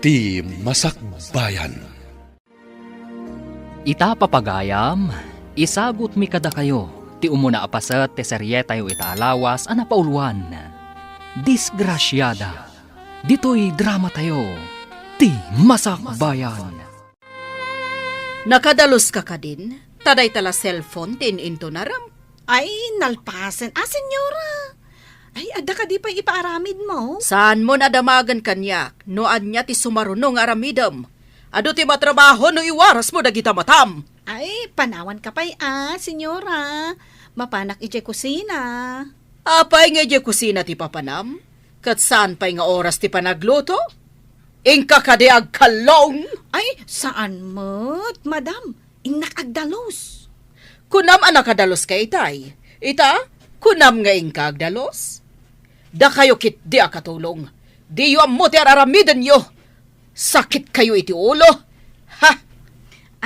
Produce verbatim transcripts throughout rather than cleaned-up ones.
Ti Masakbayan. Ita, papagayam, isagutmi kadakayo ti umuna a paset ti serietayo ita a lawas a napauluan, Disgrasiada. Ditoy dramatayo, Ti Masakbayan. Nakadaluska kadin? Ta dayta la cellphone ti in-intunaram. Ay, nalpasen. Ah, senyora! Ay, adda kadi pay ipaaramidmo? Saanmon a damagen kaniak no ania ti sumaruno nga aramidem. Adu ti matrabaho no iwarasmo dagita matam. Ay, panawanka pay, ah, senyora. Mapanak idiay kusina. Apay nga idiay kusina ti papanam? Ket saan pay nga oras ti panagluto? Inka kadi agkallong? Ay, saan met, madam. Innak agdalus. Kunam a nakadaluska itay. Ita, kunam nga inka agdalus? Dakayo ketdi a katulong. Diyo ammo ti ar-aramidenyo. Sakitkayo iti ulo. Ha?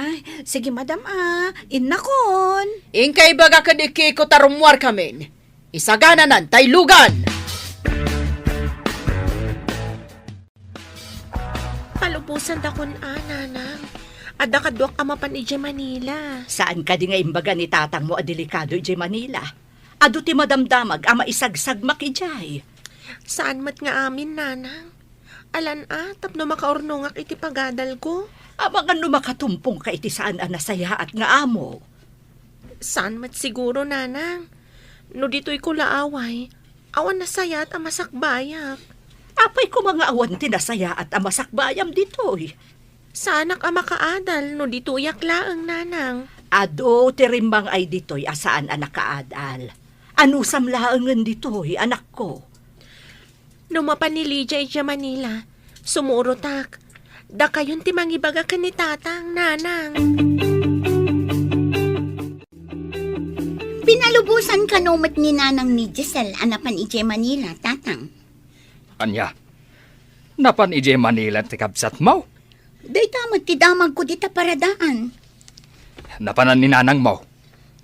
Ay, sige, madam, ah. Innakon. Inka ibaga ken ni Kiko ta rummuarkamin. Isagananan tay lugan. Palubosantakon a, nanang. Adda kaduak a mapan idiay Manila. Saan kadi nga imbaga ni tatangmo a delikado idiay Manila? Adu ti madamdamag a maisagsagmak idiay. Saan met nga amin, nanang. Alan a, tapno makaurnongak iti pagadalko. Amangan no makatumpongka iti saan a nasayaat nga amo. Saan met siguro, nanang. No ditoyko la away, awan nasayaat a masakbayak. Apay koma nga awan ti nasayaat a masakbayam ditoy? Saanak a makaadal no ditoyak laeng, nanang. Adu ti rimmang-ay ditoy a saan a nakaadal. Anusam laengen ditoy, anakko. No mapan ni Lydia idiay Manila, sumurotak. Dakayon ti mangibaga ken ni tatang, nanang. Pinalubosan kano met ni nanang ni Giselle a napan idiay Manila, tatang. Ania? Napan idiay Manila ti kabsatmo? Dayta met ti damagko dita paradaan. Napanan ni nanangmo?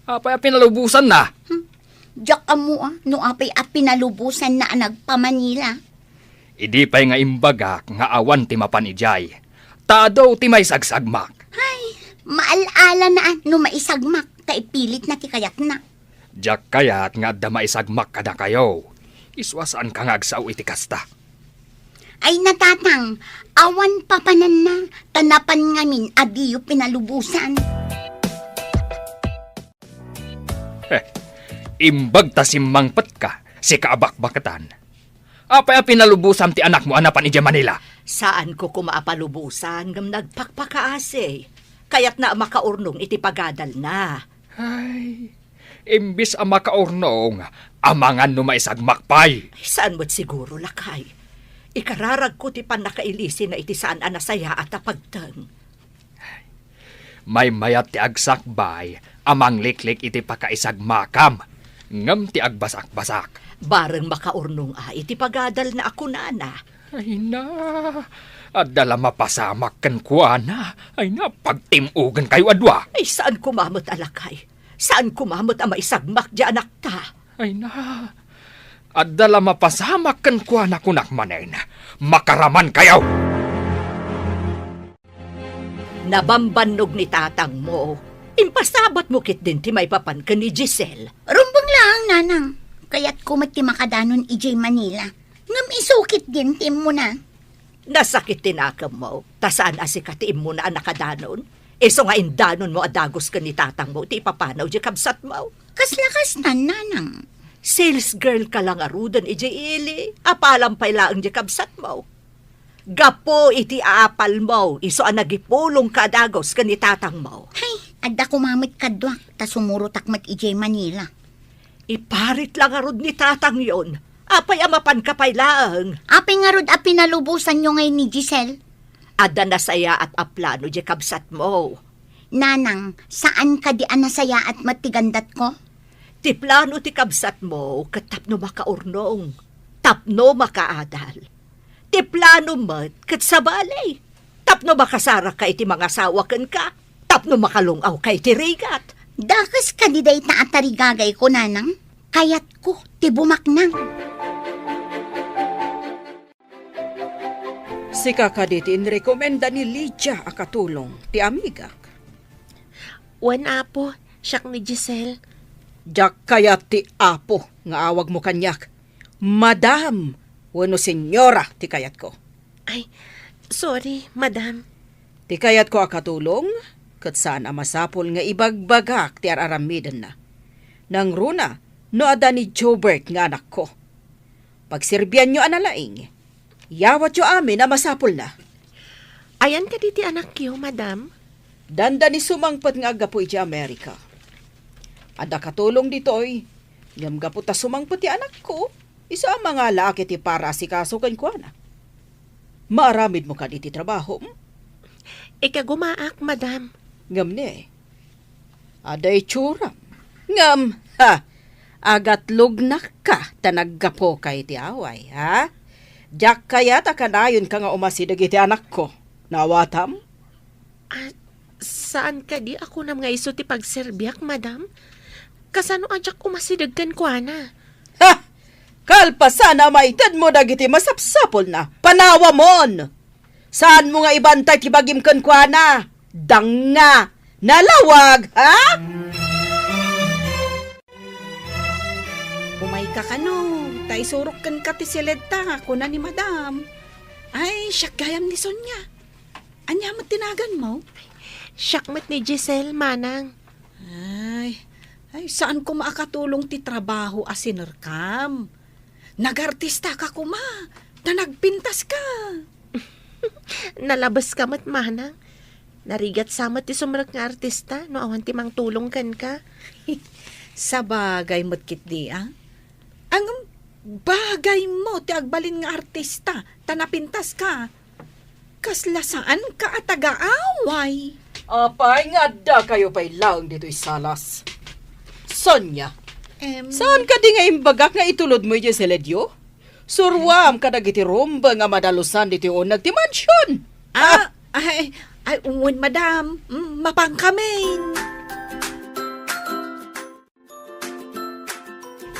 Apay a pinalubosanna? Hmm. Diak ammo a no apay a pinalubosanna a nagpa-Manila. Idi pay nga imbagak nga awan ti mapan idiay, ta adu ti maisagsagmak. Ay, maal-ala na a no maisagmak ta ipilitna ti kayatna. Diak kayat nga adda maisagmak kadakayo. Isu a saanka nga agsao iti kasta. Ay, natatang, awan papananna, ta napan ngamin a diyo pinalubosan. Eh, imbag ta simmangpetka, sika a bakbaketan. Apay a pinalubosam ti anakmo a napan idiay Manila? Saanko koma a palubosan ngem nagpakpakaasi. Kayatna a makaurnong iti pagadalna. Ay, imbis a makaurnong, amangan no maisagmak pay. Saan met siguro, lakay. Ikararagko ti pannakailisina iti saan a nasayaat a pagteng. Maymayat ti agsakbay a mangliklik iti pakaisagmakam, ngem ti agbasakbasak. Bareng makaurnong a iti pagadalna a kunana. Ay na, adda la mapasamak kenkuana. Ay na, pagtim-ogenkayo a dua. Ay, saan koma met a lakay. Saan koma met a maisagmak diay anakta. Ay na, adda la mapasamak kenkuana, kunak manen. Makaramankayo! Nabambannog ni tatangmo. Impasabatmo ketdin ti maipapan ken ni Giselle. Rumbeng laeng, nanang. Kayatko met ti makadanon idiay Manila. Ngem isu ketdin ti immuna. Nasakit ti nakemmo, ta saan a sika ti immuna a nakadanon. Isu nga indanonmo a dagus ken ni tatangmo ti ipapanaw diay kabsatmo. Kasla kastan, nanang. Sales girl ka la ngaruden idiay ili. Apalam pay laeng diay kabsatmo. Gapu iti aapalmo, isu a nagipulongka a dagus ken ni tatangmo. Hay, adda koma met kaduak, ta sumurotak met idiay Manila. Iparit la ngarud ni tatangyon. Apay a mapanka pay laeng? Apay ngarud a pinalubosanyo ngay ni Giselle? Adda nasayaat a plano diay kabsatmo. Nanang, saan kadi a nasayaat met ti gandatko? Ti plano ti kabsatmo ket tapno makaurnong, tapno makaadal. Ti plano met ket sabali, tapno makasarakka iti mangasawa kenka, tapno makalung-awka iti rigat. Dakes kadi dayta a tarigagayko, nanang? Kayatko ti bumaknang. Sika kadi ti inrekomenda ni Lydia a katulong ti amigak? Wen, Apo, siak ni Giselle. Diak kayat ti Apo nga awagmo kaniak. Madam wenno Senyora ti kayatko. Ay, sorry, Madam. Ti kayatko a katulong, ket saan a masapul nga ibagbagak ti ar-aramidenna. Nangruna no adda ni Jobert nga anakko. Pagserbianyo a nalaing. Yawatyo amin a masapulna. Ayan kadi ti anakyo, Madam? Dandani sumangpet nga aggapu iti Amerika. Adda katulong ditoy, ngem gapu ta sumangpet ti anakko, isu a mangalaak iti paraasikaso kenkuana. Maaramidmo kadi ti trabahom? Ikagumaak, Madam. Ngem ne, adda itsuram. Ngem, ha, agatlognakka ta naggapuka iti away, ha? Diak kayat a kanayonka nga umasideg iti anakko. Naawatam? Ah, saan kadi a kunam nga isu ti pagserbiak, Madam? Kasano a diak umasideg kenkuana? Ha! Kalpasan a maitedmo dagiti masapsapulna, panawamon! Saanmo nga ibantay ti bagim kenkuana? Danga! Nalawag, ha? Umayka kano, ta isurok kenka ti siledta, kuna ni Madam. Ay, siak gayam ni Sonia. Ania met ti naganmo? Siak met ni Giselle, Manang. Ay, ay, saan koma a katulong ti trabaho a sinerkam. Nagartistaka koma, ta nagpintaska. Nalabeska met, Manang. Narigat sa met ti sumrek nga artista no awan ti mangtulong kenka. Sabagay met ketdi, a? Ngem, bagaymo ti agbalin nga artista, ta napintaska. Kasla saanka a taga-away. Apay nga addakayo pay laeng ditoy salas? Sonia, em, saan kadi nga imbagak nga itulodmo idiay siledyo? Suroam kadagiti rumbeng a madalusan ditoy uneg ti mansion. Ah, ay, ay, wen, Madam. Mm, mapankamin.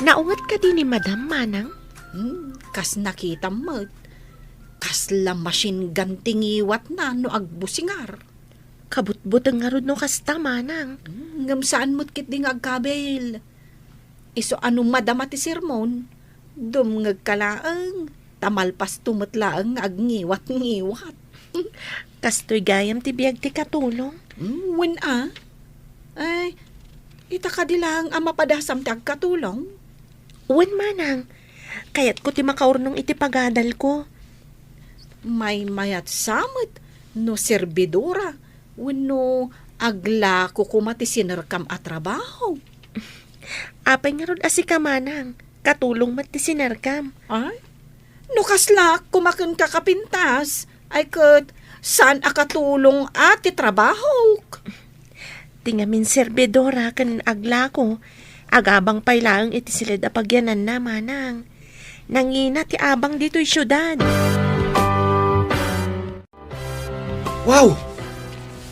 Naunget kadi ni Madam, Manang? Hmm, kas nakitam met. Kasla machine gun ti ngiwatna no agbusingar. Kabutbuteng ngarud no kasta, Manang. Hmm, ngem saan met ketdi nga agkabil. Isu a no madama ti sermon, dumngegka laeng, ta malpasto met laeng nga agngiwat-ngiwat. Kastoy gayam ti biag ti katulong? Hmm, wen a. Ay, ita kadi laeng a mapadasam ti agkatulong? Wen, Manang. Kayatko ti makaurnong iti pagadalko. Maymayatsa met no serbidora wenno aglako koma ti sinerkam a trabaho. Apay ngarud a sika, Manang? Katulong met ti sinerkam. Ay, no kaslaak koma kenka a pintas, ay ket saan a katulong a ti trabahok. Ti ngamin serbidora ken aglako, agabang pay laeng iti siled a pagyananna, Manang. Nangina ti abang ditoy siudad. Wow!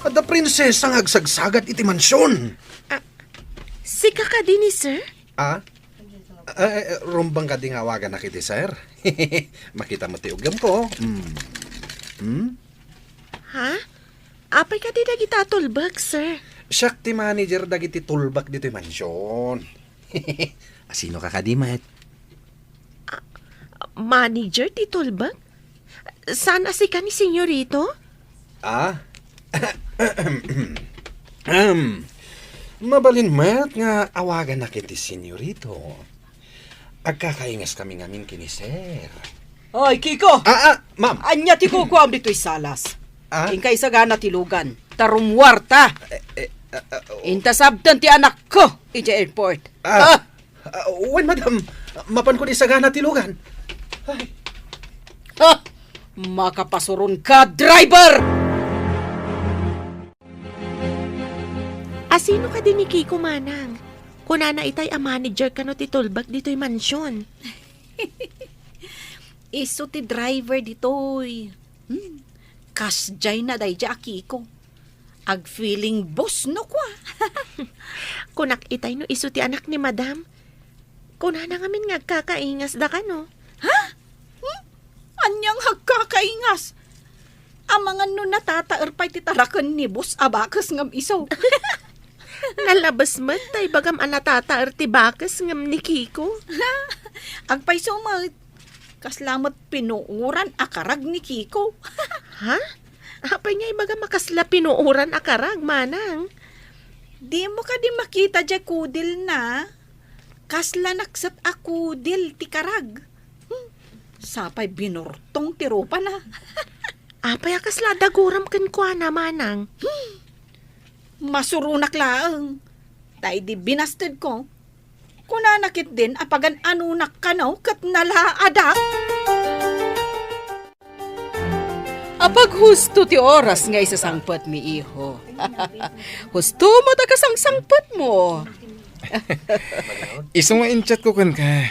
Adda prinsesa nga agsagsagat iti mansion. Ah, sika kadi ni, sir? Ah? Ah, eh, eh, rumbeng kadi nga awaganak iti sir? Makita met ti uggamko. Mm. Hmm? Ha? Apay kadi dagita a tulbek, sir? Siak ti manager dagiti tulbek ditoy mansion. Asinoka kadi met? Ah, manager ti tulbek? Saan a sika ni Senyorito? Ah? Ahem. Mabalin met nga awaganak iti Senyorito. Agkakaingaskami ngamin ken ni Sir. Oy, Kiko! Ah, ah, ma'am. Ania ti kukuam ditoy salas? Ah? Inka isagana ti lugan. Ta rummuarta. Eh, eh, ah, ah, oh. Inta sabten ti anakko idiay airport. Ah. Ah! Ah, wen, madam. Mapanko isagana ti lugan. Ay. Ha! Makapasuronka, driver! Asino kadi ni Kiko, manang? Kunana itay a manager kano ti tulbek ditoy mansion. Isu ti driver ditoy. Hmm. Kasdiay na daydiay a Kiko. Agfeeling boss no kua. Kunak itay no isu ti anak ni madam. Kunana ngamin nga agkakaingas da kano. Ha? Hmm? Ania nga agkakaingas? Amangan no natataer pay ti taraken ni boss a bakes ngem isu. Nalabes met ta ibagam a natataer ti bakes ngem ni Kiko. Agpayso met, kasla met pinuoran a karag ni Kiko. Ha? Apay nga ibagam a kasla pinuoran a karag, manang? Dimo kadi makita diay kudilna? Kasla nakset a kudil ti karag. Hmm, sapay binurtong ti rupana. Apay a kasla daguram kenkuana, manang? Hmm, masuronak laeng. Ta idi binastedko, kunana ketdin a pagan-anonak kano ket nalaadak. Apaghusto ti oras nga isasangpetmi, iho. Husto met a kasangsangpetmo. Isu nga in-chatko kenka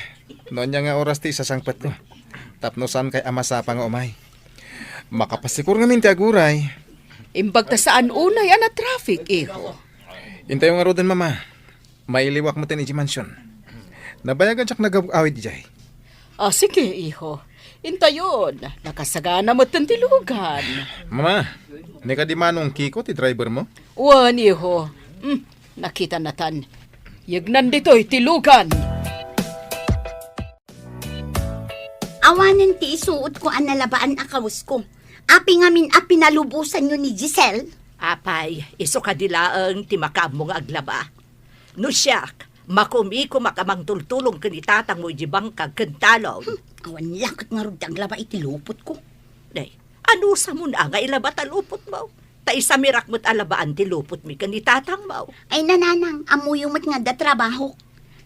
no ania nga oras ti isasangpetko. Tapno saankay a masapa nga umay. Makapasikor ngamin ti aguray. Imbag ta saan unay a na-traffic, iho. Intayo ngaruden, Mama. Mailiwak metten idiay mansion. Nabayagan diak nagaw-awid idiay. Ah, sige, iho. Intayon, nakasagana metten ti lugan. Mama, ni kadi Manong Kiko ti drivermo? Wen, iho. Hmm, nakitanatan. Yegnan ditoy ti lugan. Awanen ti isuotko a nalabaan a kawesko. Apay ngamin a pinalubosanyo ni Giselle? Apay, isu kadi laeng ti makaammo nga aglaba. No siak, makumikumak a mangtultulong ken ni tatangmo idiay bangkag ken talon. Hmm, awan la ket ngarud ti aglaba iti lupotko. Nay, anusamon a nga ilaba ta lupotmo? Ta isamirak met a labaan ti lupotmi ken ni tatangmo. Ay, nanang, ammoyo met nga adda trabahok.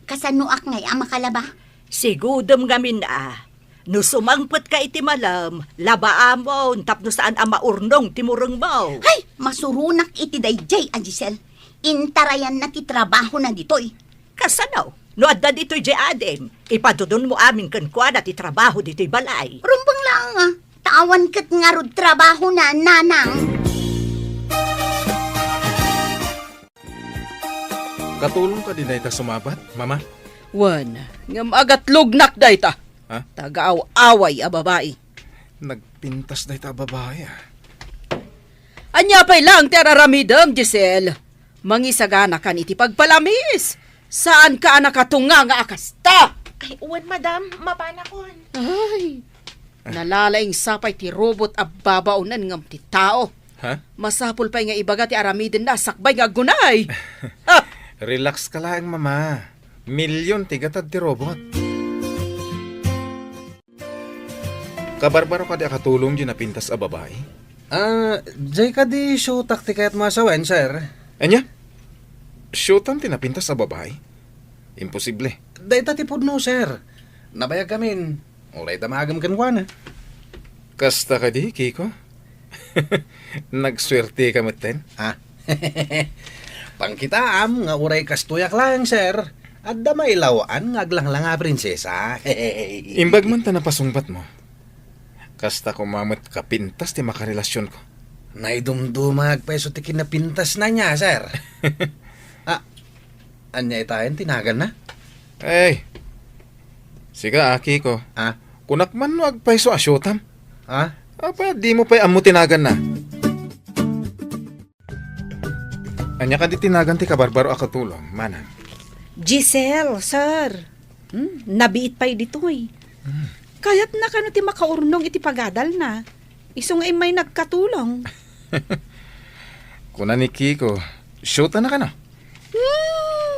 Kasanoak ngay a makalaba? Sigudem ngamin a, no sumangpetka iti malem, labaamon tapno saan a maurnong ti murengmo. Hay, masuronak iti daydiay a Giselle. Intarayanna ti trabahona ditoy. Kasano? No adda ditoy diay adim, ipadudonmo amin kenkuana ti trabaho ditoy balay. Rumbeng laeng a, ta awan ket ngarud trabahona, nanang. Katulong kadi dayta sumabat, Mama? Wen, ngem agatlognak dayta. Ha? Taga-aw-away a babai. Nagpintas dayta a babai, ah. Ania pay laeng ti ar-aramidem, Giselle? Mangisaganakan iti pagpalamiis. Saanka a nakatunga nga a kasta. Ay, wen, madam, mapanakon. Ay, nalalaing sapay ti robot a babaonen ngem ti tao. Ha? Masapul pay nga ibaga ti aramidenna a sakbay nga aggunay. Ha! Relax ka laeng, Mama. Milyon ti gatad ti robot. Kabarbaro kadi a katulong diay napintas a babai? Ah, diay kadi siotak ti kayatmo a sawen, sir? Ania? Siotam ti napintas a babai? Imposible. Dayta ti pudno, sir. Nabayag amin. Uray damagem kenkuana. Kasta kadi, Kiko? Nagsuerteka metten? Ha? Pangkitaam nga uray kastoyak laeng, sir. Adda mailaw-an nga aglanglang a prinsesa. Imbag man ta napasungbatmo. Kasta koma met kapintas ti makarelasionko. Naidumduma nga agpayso ti kinapintasna nia, sir. Ah, ania itayen ti naganna? Ay, sika, Kiko. Ah? Kunak man no agpayso a siotam. Ah? Apay, dimo pay ammo ti naganna? Ania kadi ti nagan ti kabarbaro a katulong, manang? Giselle, sir. Hmm, nabiit pay ditoy. Hmm. Kayatna kano ti makaurnong iti pagadalna. Isu nga immay nagkatulong. Kuna ni Kiko, shootana kano? Hmm,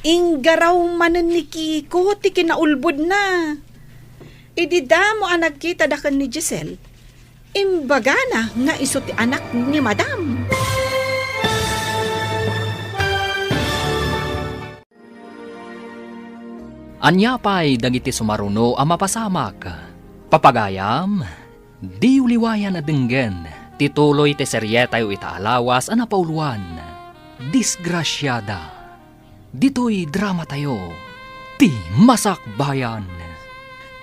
inggaraw manen ni Kiko ti kinaulbodna. Idi damo a nagkita daken ni Giselle, imbagana nga isu ti anak ni Madam. Ania pay dagiti sumaruno a mapasamak? Papagayam, diyo liwayan a denggen ti tuloy ti serietayo ita a lawas a napauloan, Disgrasiada. Ditoy dramatayo, Ti Masakbayan.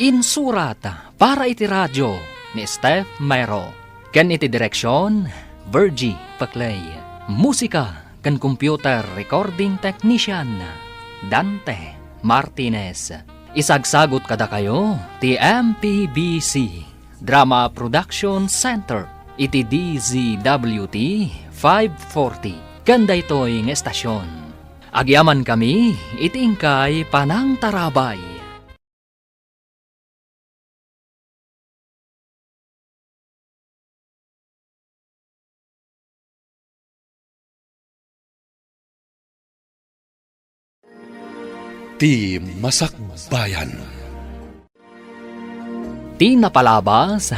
Insurat para iti radio ni Steph Mero, ken iti direksion, Virgie Paclay. Musika ken computer recording technician, Dante Martinez. Isagsagut kadakayo ti M P B C Drama Production Center. iti D Z W T five forty ken daytoy nga estasion. Agyamankami iti inkay panangtarabay. Ti Masakbayan. Ti napalabas,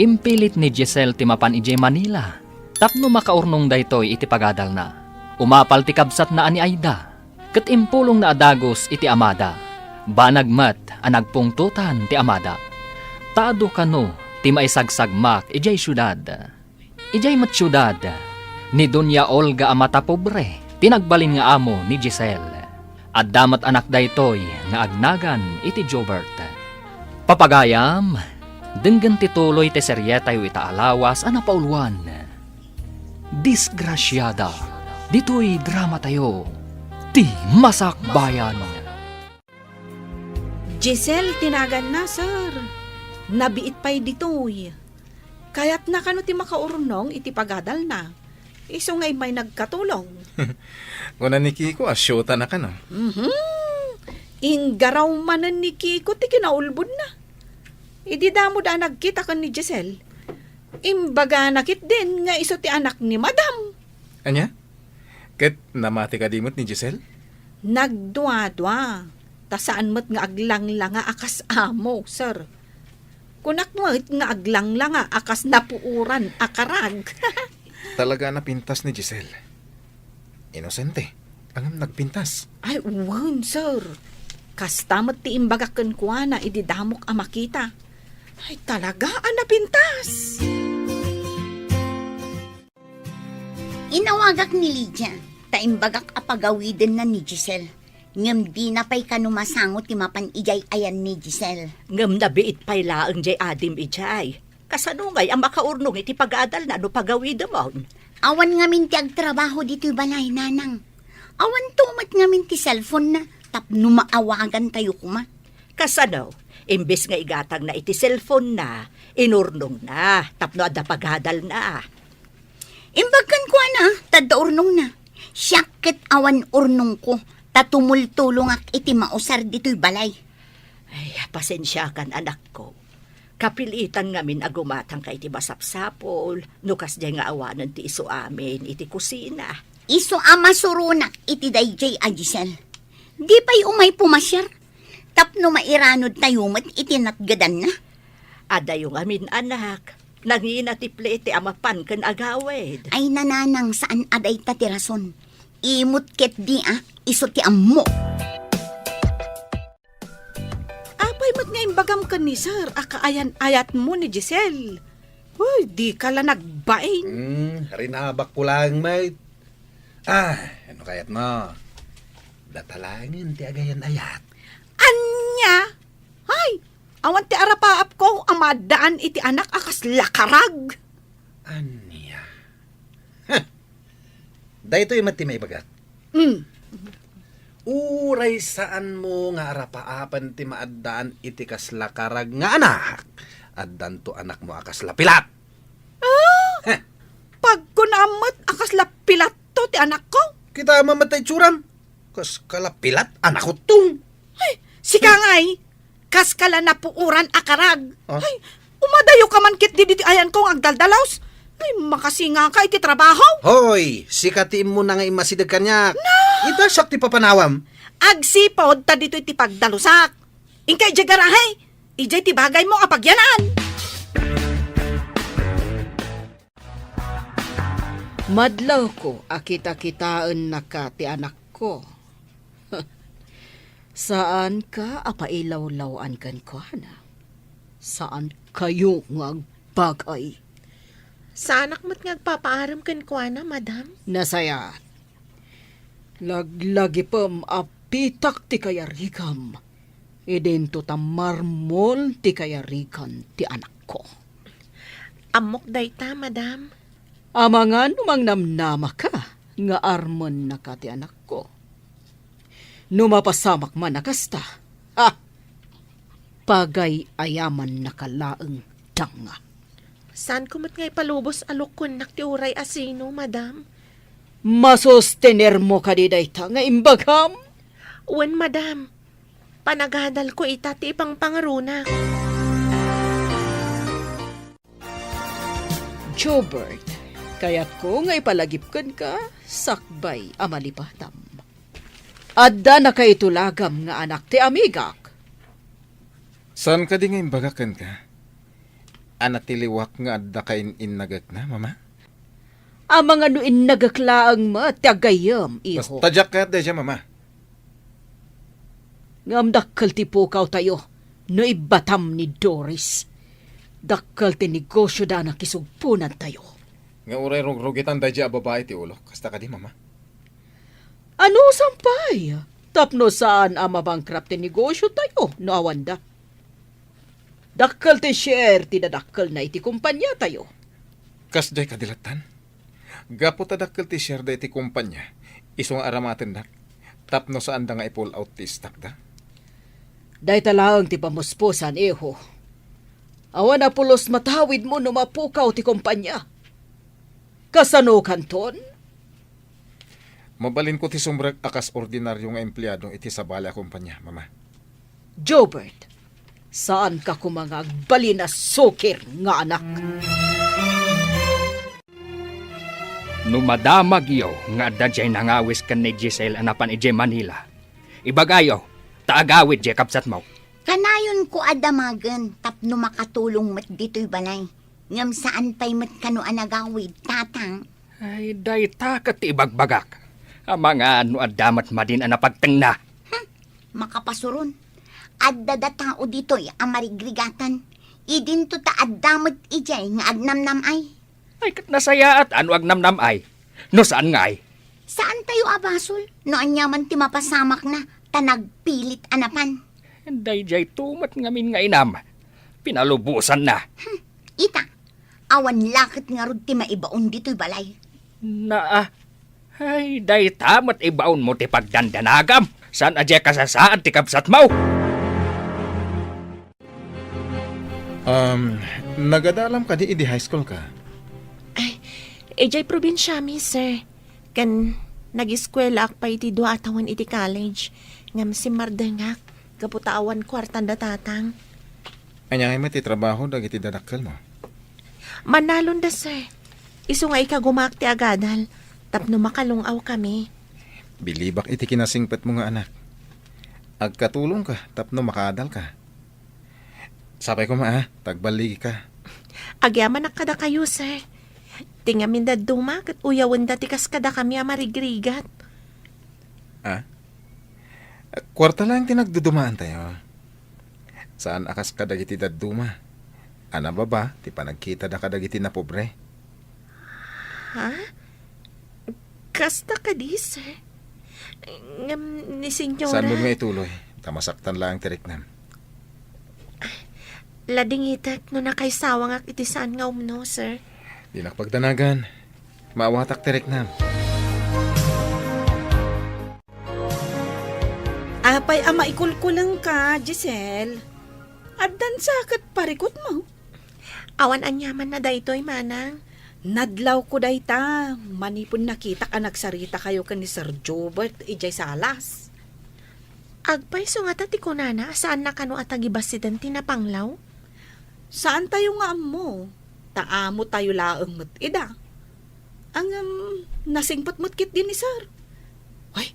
impilit ni Giselle ti mapan idiay Manila tapno makaurnong daytoy iti pagadalna. Umapal ti kabsatna a ni Aida, ket impulongna a dagus iti amada. Banag met a nagpungtotan ti amada, ta adu kano ti maisagsagmak idiay siudad. Idiay met siudad, ni Doña Olga a mata pobre ti nagbalin nga amo ni Giselle. Adda met anak daytoy nga agnagan iti Jobert. Papagayam, denggen ti tuloy ti serietayo ita a lawas a napauluan. Disgrasiada, ditoy dramatayo, Ti Masakbayan. Giselle ti naganna, sir. Nabiit pay ditoy. Kayatna kano ti makaurnong iti pagadalna. Isu nga immay nagkatulong. Kuna ni Kiko a siyota na kano. Mhm. Inggaraw manen ni Kiko ti kinaulbodna. Idi damo da nagkita ken ni Giselle, imbagana ketdin nga isu ti anak ni Madam. Ania? Ket namati kadi met ni Giselle? Nagduadua, ta saan met nga aglanglanga a kas amo, sir. Kunak met nga aglanglanga a kas napuoran a karag. Talaga a napintas ni Giselle. Inosente. Ngem nagpintas. Ay, wen, sir. Kasta met ti imbagak kenkuana idi damok a makita. Ay, talaga a napintas. Inawagak ni Lydia, ta imbagak a pagawidenna ni Giselle. Ngem dina pay kano masango ti mapan idiay ayan ni Giselle. Ngem nabiit pay laeng diay adim idiay. Kasano ngay a makaurnong iti pagadalna no pagawidemon? Awan ngamin ti agtrabaho ditoy balay, nanang. Awanto met ngamin ti cellphone-na tapno maawagantayo koma. Kasano? Imbes nga igatangna iti cellphone-na, inurnongna tapno adda pagadalna. Imbag kenkuana, ta adda urnongna. Siak ket awan urnongko, ta tumultulongak iti mausar ditoy balay. Ay, pasensiakan, anakko. Kapilitan ngamin a gumatangka iti masapsapul, no kasdiay nga awanen ti isu amin iti kusina. Isu a masuronak iti daydiay a Giselle. Di pay umay pumasiar, tapno mairanodtayo met iti natgedanna. Adayo ngamin, anak. Nangina ti plete a mapan ken agawid. Ay, nanang, saan a dayta ti rason. Imot ketdi a, isu ti ammok. Apay met nga imbagam ken ni Sir a kaayan-ayatmo ni Giselle? Uy, dika la nagbain. Hmm, rinabakko laeng met. Ah, no kayatmo, data laengen ti agayan-ayat. Ania? Ay, awan ti arapaapko a maaddaan iti anak a kasla karag. Ania? Heh. Daytoy met ti maibagak. Mm. Uray saanmo nga arapaapan ti maaddaan iti kasla karag nga anak, addanto anakmo a kasla pilat. Ah? Heh. Pagkunaam met a kasla pilatto ti anakko? Kitaem met ta itsuram. Kas kala pilat, anakko tong. Ay, sika ngay, kas kala napuoran a karag. Ah? Ay, umadayoka man ketdi ditoy ayanko nga agdaldalaus. Ay, makasingaka iti trabaho. Hoy, sika ti immuna nga immasideg kaniak. Na! Ita siak ti papanawam. Agsipud ta ditoy ti pagdalusak. Inka idiay garahe. Idiay ti bagaymo a pagyanan. Madlawko a kitakitaennaka ti anakko. Saanka a pailawlaw-an kenkuana. Saankayo nga agbagay. Saanak met nga agpapaarem kenkuana, madam. Nasayaat. Laglagipem a pitak ti kayarigam. Idinto ta marmol ti kayarigan ti anakko. Ammok dayta, madam. Amangan no mangnamnamaka nga armennaka ti anakko. No mapasamak man a kasta, ha! Pagay-ayamannaka laeng danga. Saanko met nga ipalubos a lukkonnak ti uray asino, madam. Masostenermo kadi dayta nga imbagam? Wen, madam. Panagadalko ita ti ipangpangaronak. Jobert, kayatko nga ipalagip kenka sakbay a malipatam. Adda nakaitulagam nga anak ti amigak. Saan kadi nga imbagak kenka? A natiliwak nga adda kain-innagekna, Mama? Amangan no innagek laeng met ti aggayyem, iho. Basta diak kayat daydiay, Mama. Ngem dakkel ti pukawtayo no ibbatam ni Doris. Dakkel ti negosioda a nakisugponantayo. Nga uray rugrugitan daydiay a babai ti ulok. Kasta kadi, Mama? Anusan pay? Tapno saan a mabankrupt ti negosiotayo no awanda. Dakkel ti share ti dadakkelna iti kompaniatayo. Kasdiay kadi lattan? Gapu ta dakkel ti shareda iti kompania, isu nga aramatendak, tapno saanda nga i-pull out ti stockda. Dayta laeng ti pamuspusan, iho. Awan a pulos matawidmo no mapukaw ti kompania. Kasano kanton? Mabalinko ti sumrek a kas ordinaryo nga empleado iti sabali a kompania, Mama. Jobert, saanka koma nga agbalin a sukir nga anak. No madamagyo nga adda diay nangawis ken ni Giselle a napan idiay Manila, ibagayo, ta agawid diay kabsatmo. Kanayonko a damagen tapno makatulong met ditoy balay. Ngem saan pay met kano a nagawid, Tatang? Ay, dayta ket ti ibagbagak. Amangan no adda met madin a napagtengna. Hmm, makapasuron. Adda da tao ditoy a marigrigatan. Idinto ta adda met idiay nga agnamnam-ay. Ay, ket nasayaat a no agnamnam-ay. No saan ngay? Saantayo a basol no aniaman ti mapasamakna ta nagpilit a napan. Daydiay tumet ngamin nga inam. Pinalubosanna. Hmm, ita, awan la ket ngarud ti maibaon ditoy balay. Naa. Ay, dayta met ibaonmo ti pagdandanagam. Saan a diay kasasaad ti kabsatmo? Um, nagadalam kadi idi high school ka? Ay, idiay probinsiami, sir. Ken nagiskuelaak pay iti dua a tawen iti college. Ngem simmardengak gapu ta awan kuartan da Tatang. Ania ngay met ti trabaho dagiti dadakkelmo? Mannalonda, sir. Isu nga ikagumaak ti agadal tapno makalung-awkami. Bilibak iti kinasingpetmo nga anak. Agkatulongka tapno makaadalka. Sapay koma, a, ta agballigika. Agyamanak kadakayo, sir. Ti ngamin dadduma ket uyawenda ti kas kadakami a marigrigat. A? Kuarta laeng ti nagdudumaantayo. Saan a kas kadagiti dadduma a nababa ti panagkitada kadagiti napobre. Ha? Kasta kadi, sir? Ngem ni Senyora. Saanmo nga ituloy, ta masaktan laeng ti riknam. Ladingitek no nakaisawangak iti saan nga umno, sir. Dinak pagdanagan. Maawatak ti riknam. Apay a maikulkulengka, Giselle? Addan sa ket parikutmo? Awan aniamanna daytoy, manang. Nadlawko dayta, manipud nakitak a nagsaritakayo ken ni Sir Jobert idiay salas. Agpayso ngata ti kunana a saanna kano a tagibasiden ti napanglaw? Saantayo nga ammo, ta amotayo laeng met ida. Ngem, nasingpet met ketdi ni Sir. Ay,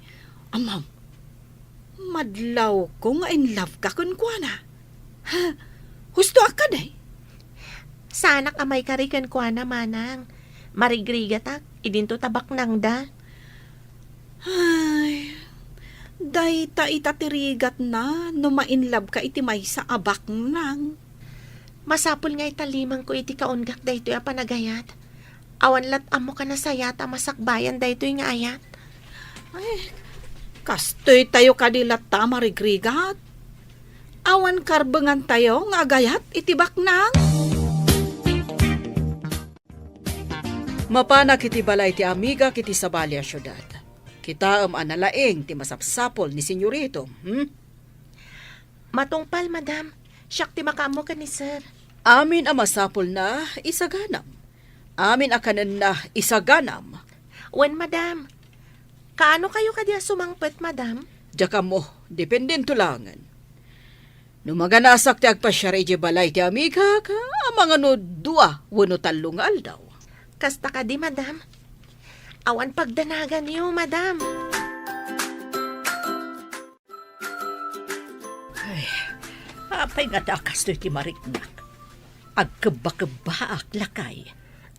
ammom, madlawko nga in love ka kenkuana. Ha? Husto a kadi? Saanak a maikari kenkuana, manang. Marigrigatak, idinto ta baknangda. Ay, dayta ita ti rigatna no ma-in love ka iti maysa a baknang. Masapul nga italimangko iti kaunggak daytoy a panagayat. Awan lat ammok a nasayaat a masakbayan daytoy nga ayat. Ay, kastoytayo kadi latta a marigrigat. Awan karbengantayo nga agayat iti baknang. Mapanak iti balay ti amigak iti sabali a siudad. Kitaem a nalaing ti masapsapul ni Senyorito, hmm? Matungpal, madam. Siak ti makaammo ken ni sir. Amin a masapulna, isaganam. Amin a kanenna, isaganam. Wen, madam. Kaano kayo kadi a sumangpet, madam? Diak ammo, dependento laengen. No maganasak ti agpasiar idiay balay ti amigak, amangan no dua wenno tallo nga aldaw. Kasta kadi, madam? Awan pagdanaganyo, madam. Ay, apay ngata a kastoy ti mariknak? Agkebba-kebbaak, lakay.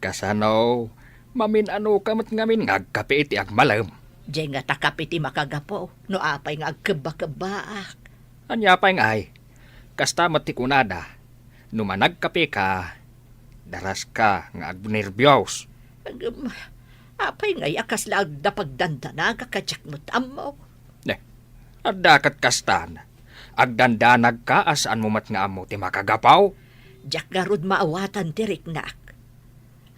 Kasano? Mamin-ano ka met ngamin nga agkape iti agmalem? Diay ngata kape ti makagapu no apay nga agkebba-kebbaak. Ania pay ngay? Kasta met ti kunada, no managkape ka, daras ka nga agnerbios. Agem, apay ngay a kasla agda pagdandanagak a diak met ammo? Ne, adda ket kastan. Agdandanag ka a saan mo met nga ammo ti makagapu? Diak ngarud maawatan ti riknak.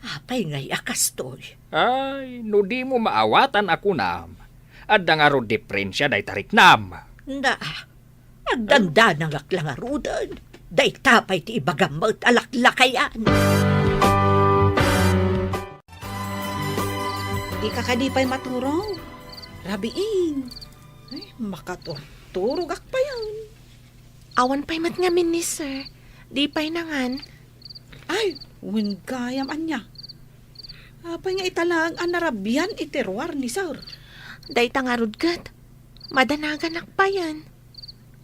Apay ngay a kastoy? Ay, no di mo maawatan a kunam, adda ngarud diferensia dayta riknam. Na, agdandanagak la ngaruden. Dayta pay ti ibagam met a laklakayan. Dika kadi pay maturong? Rabiin. Ay, makaturturogak payen. Awan pay met ngamin ni sir. Di pay nangan. Ay, wen gayam ania. Apay nga ita laeng a narabian iti ruar ni sir? Dayta ngarud ket, madanaganak payen.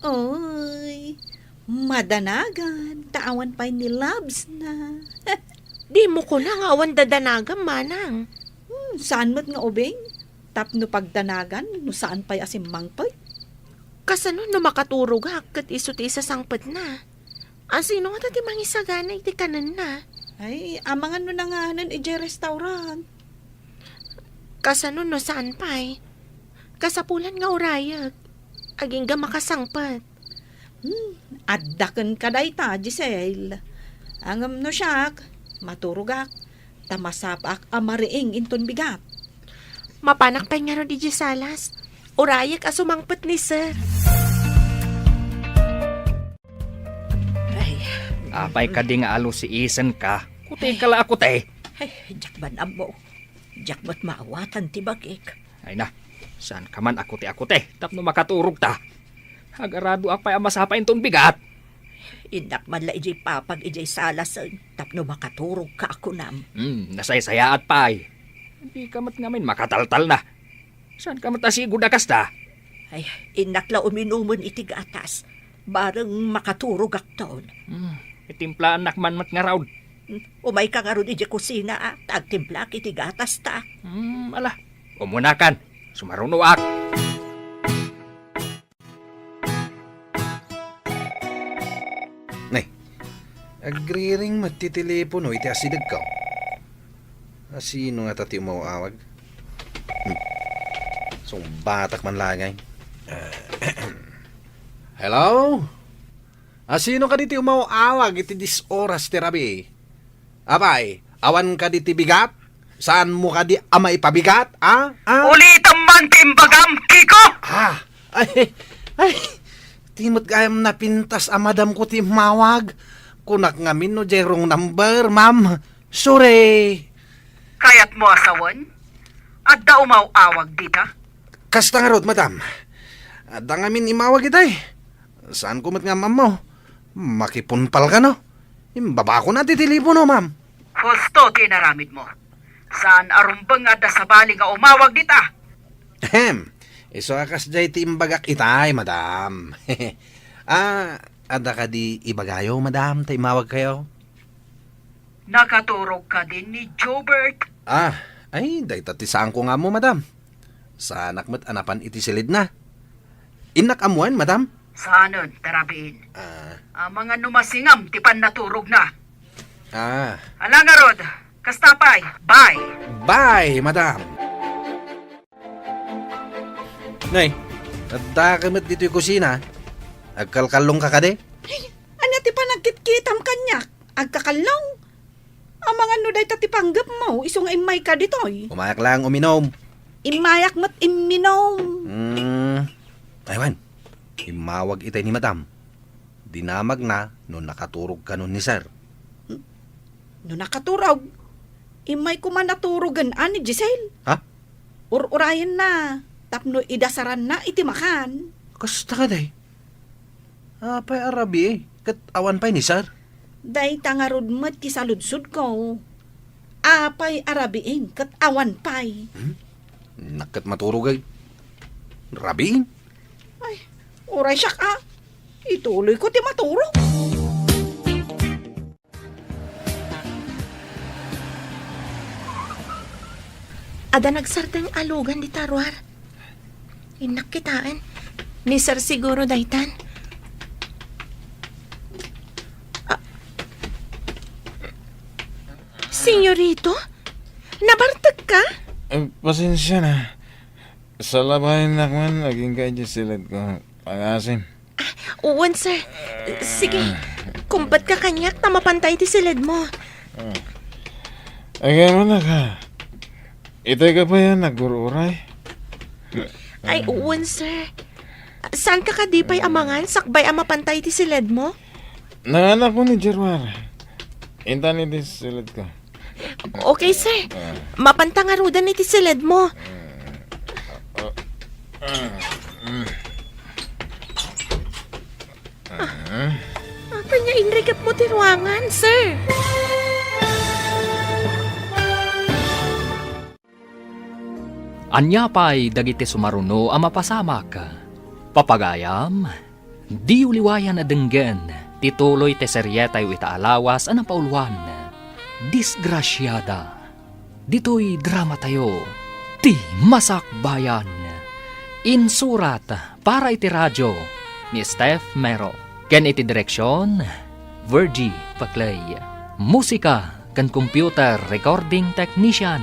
Oy, madanagan, ta awan pay ni loves na. Di mo kuna nga awan dadanagam, manang. Hmm, saan met nga ubing? Tapno pagdanagan no saan pay a simmangpet? Kasano no makaturogak ket isu ti isasangpetna? Asino ngata ti mangisagana iti kanenna? Ay, amangan no nanganen idiay restaurant. Kasano no saan pay? Kasapulan nga urayek. Agingga makasangpet. Hmm, adda kenka dayta, Giselle. Ngem no siak, maturogak, ta masapaak a mariing inton bigat. Mapanak pay ngarud idiay salas. Urayek a sumangpet ni sir. Ay. Apay kadi nga alusiisenka? Kuteka la a kute. Ay, diak man ammo. Diak met maawatan ti bagik. Ay na, saan ka man a kute-akute tapno makaturogta? Agaradoak pay a masapa inton bigat. Innak man la idiay papag idiay salasen tapno makaturogka a kunam. Hmm, nasaysayaat pay. Dika met ngamin makataltalna. Saan ka met a sigud a kasta? Ay, innak la uminumen iti gatas. Bareng makaturogakton. Hmm, itimplaannak man met ngarud. Hmm, umayka ngarud idiay kusina, a, ta agtimplaak iti gatasta. Hmm, ala. Umunakan. Sumarunoak. Nay, agriring met ti telepono iti asidegko. Asino ngata ti umaw-awag? Hmm. Sungbatak man la ngay. Hello? Asino kadi ti umaw-awag iti dies oras ti rabii? Apay, awan kadi ti bigat? Saanmo kadi a maipabigat? A? A? Ulitem man ti imbagam, Kiko! Ah, ay, ay, ti met gayam napintas a madamko ti immawag. Kunak ngamin no diay wrong number, ma'am. Sorry. Kayatmo a sawen? Adda umaw-awag dita? Kasta ngarud, madam. Adda ngamin immawag itay. Saanko met nga ammo. Makipunpal kano? Imbabakon ti telepono, ma'am. Husto ti inaramidmo. Saan a rumbeng nga adda sabali nga umawag dita? Ahem. Isu a kasdiay ti imbagak itay, madam. Ah, adda kadi ibagayo, madam, ta immawagkayo? Nakaturog kadi ni Jobert? Ah, ay, dayta ti saanko nga ammo, madam. Saanak met a napan iti silidna. Innak ammoen, madam? Saanen, ta rabiin. Ah. Amangan no masingam ti pannaturogna. Ah. Ala ngarud, kasta pay. Bye. Bye, madam. Nay, adda ka met ditoy kusina. Agkalkallong ka kadi? Ay, ania ti panagkitkitam kaniak? Agkakallong? Amangan no dayta ti panggepmo, isu nga immayka ditoy. Umayak lang uminom. Immayak met imminom. Hmm. Aywan, immawag itay ni madam. Dinamagna no nakaturog kano ni sir. No nakaturog, immay koma naturogen a ni Giselle. Ha? Ur-urayenna tapno idasaranna iti makan. Kasta kadi? Apay a rabii ket awan pay ni Sir? Dayta ngarud met ti saludsodko. Apay a rabiin ket awan pay? Hmm? Naket maturog ay rabiin? Ay, uray siak a. Ituloyko ti maturog. Adda nagsardeng a lugan dita ruar. Innak kitaen. Ni Sir siguro daytan. Ah. Senyorito? Nabartek ka? Eh, pasensia na. Salabayennak man, agingga iti siledko. Pangasim. Ah, uwan, sir. Sige, kumbat ka kaniak ta mapantay ti siledmo. Ah. Agay mo na ka. Itay ka pa yan, nagbururay. Ay, uwan, sir. Saan ka kadi pay amangan sakbay a mapantay ti siledmo? Nanganak ko ni Gerwar. Intan iti siledko. Okay, sir. Ah. Mapanta ngaruden iti siledmo. Ah, ah, ah, ah. Ah. Apay nga inrikepmo ti ruangan, sir? Ania pay dagiti sumaruno a mapasamak? Papagayam, diyo liwayan a denggen ti tuloy ti serietayo ita a lawas a napauluan, Disgrasiada. Ditoy dramatayo, Ti Masakbayan. Insurat para iti radio ni Steph Mero, ken iti direksion, Virgie Paclay. Musika ken computer recording technician,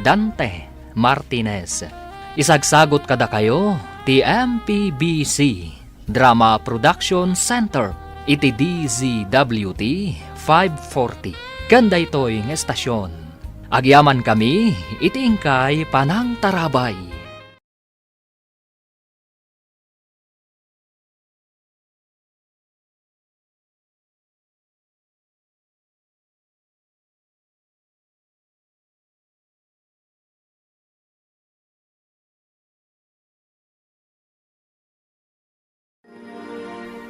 Dante Martinez. Isagsagut kadakayo ti M P B C Drama Production Center iti D Z W T five forty. Ken daytoy nga estasion, agyamankami iti inkay panangtarabay.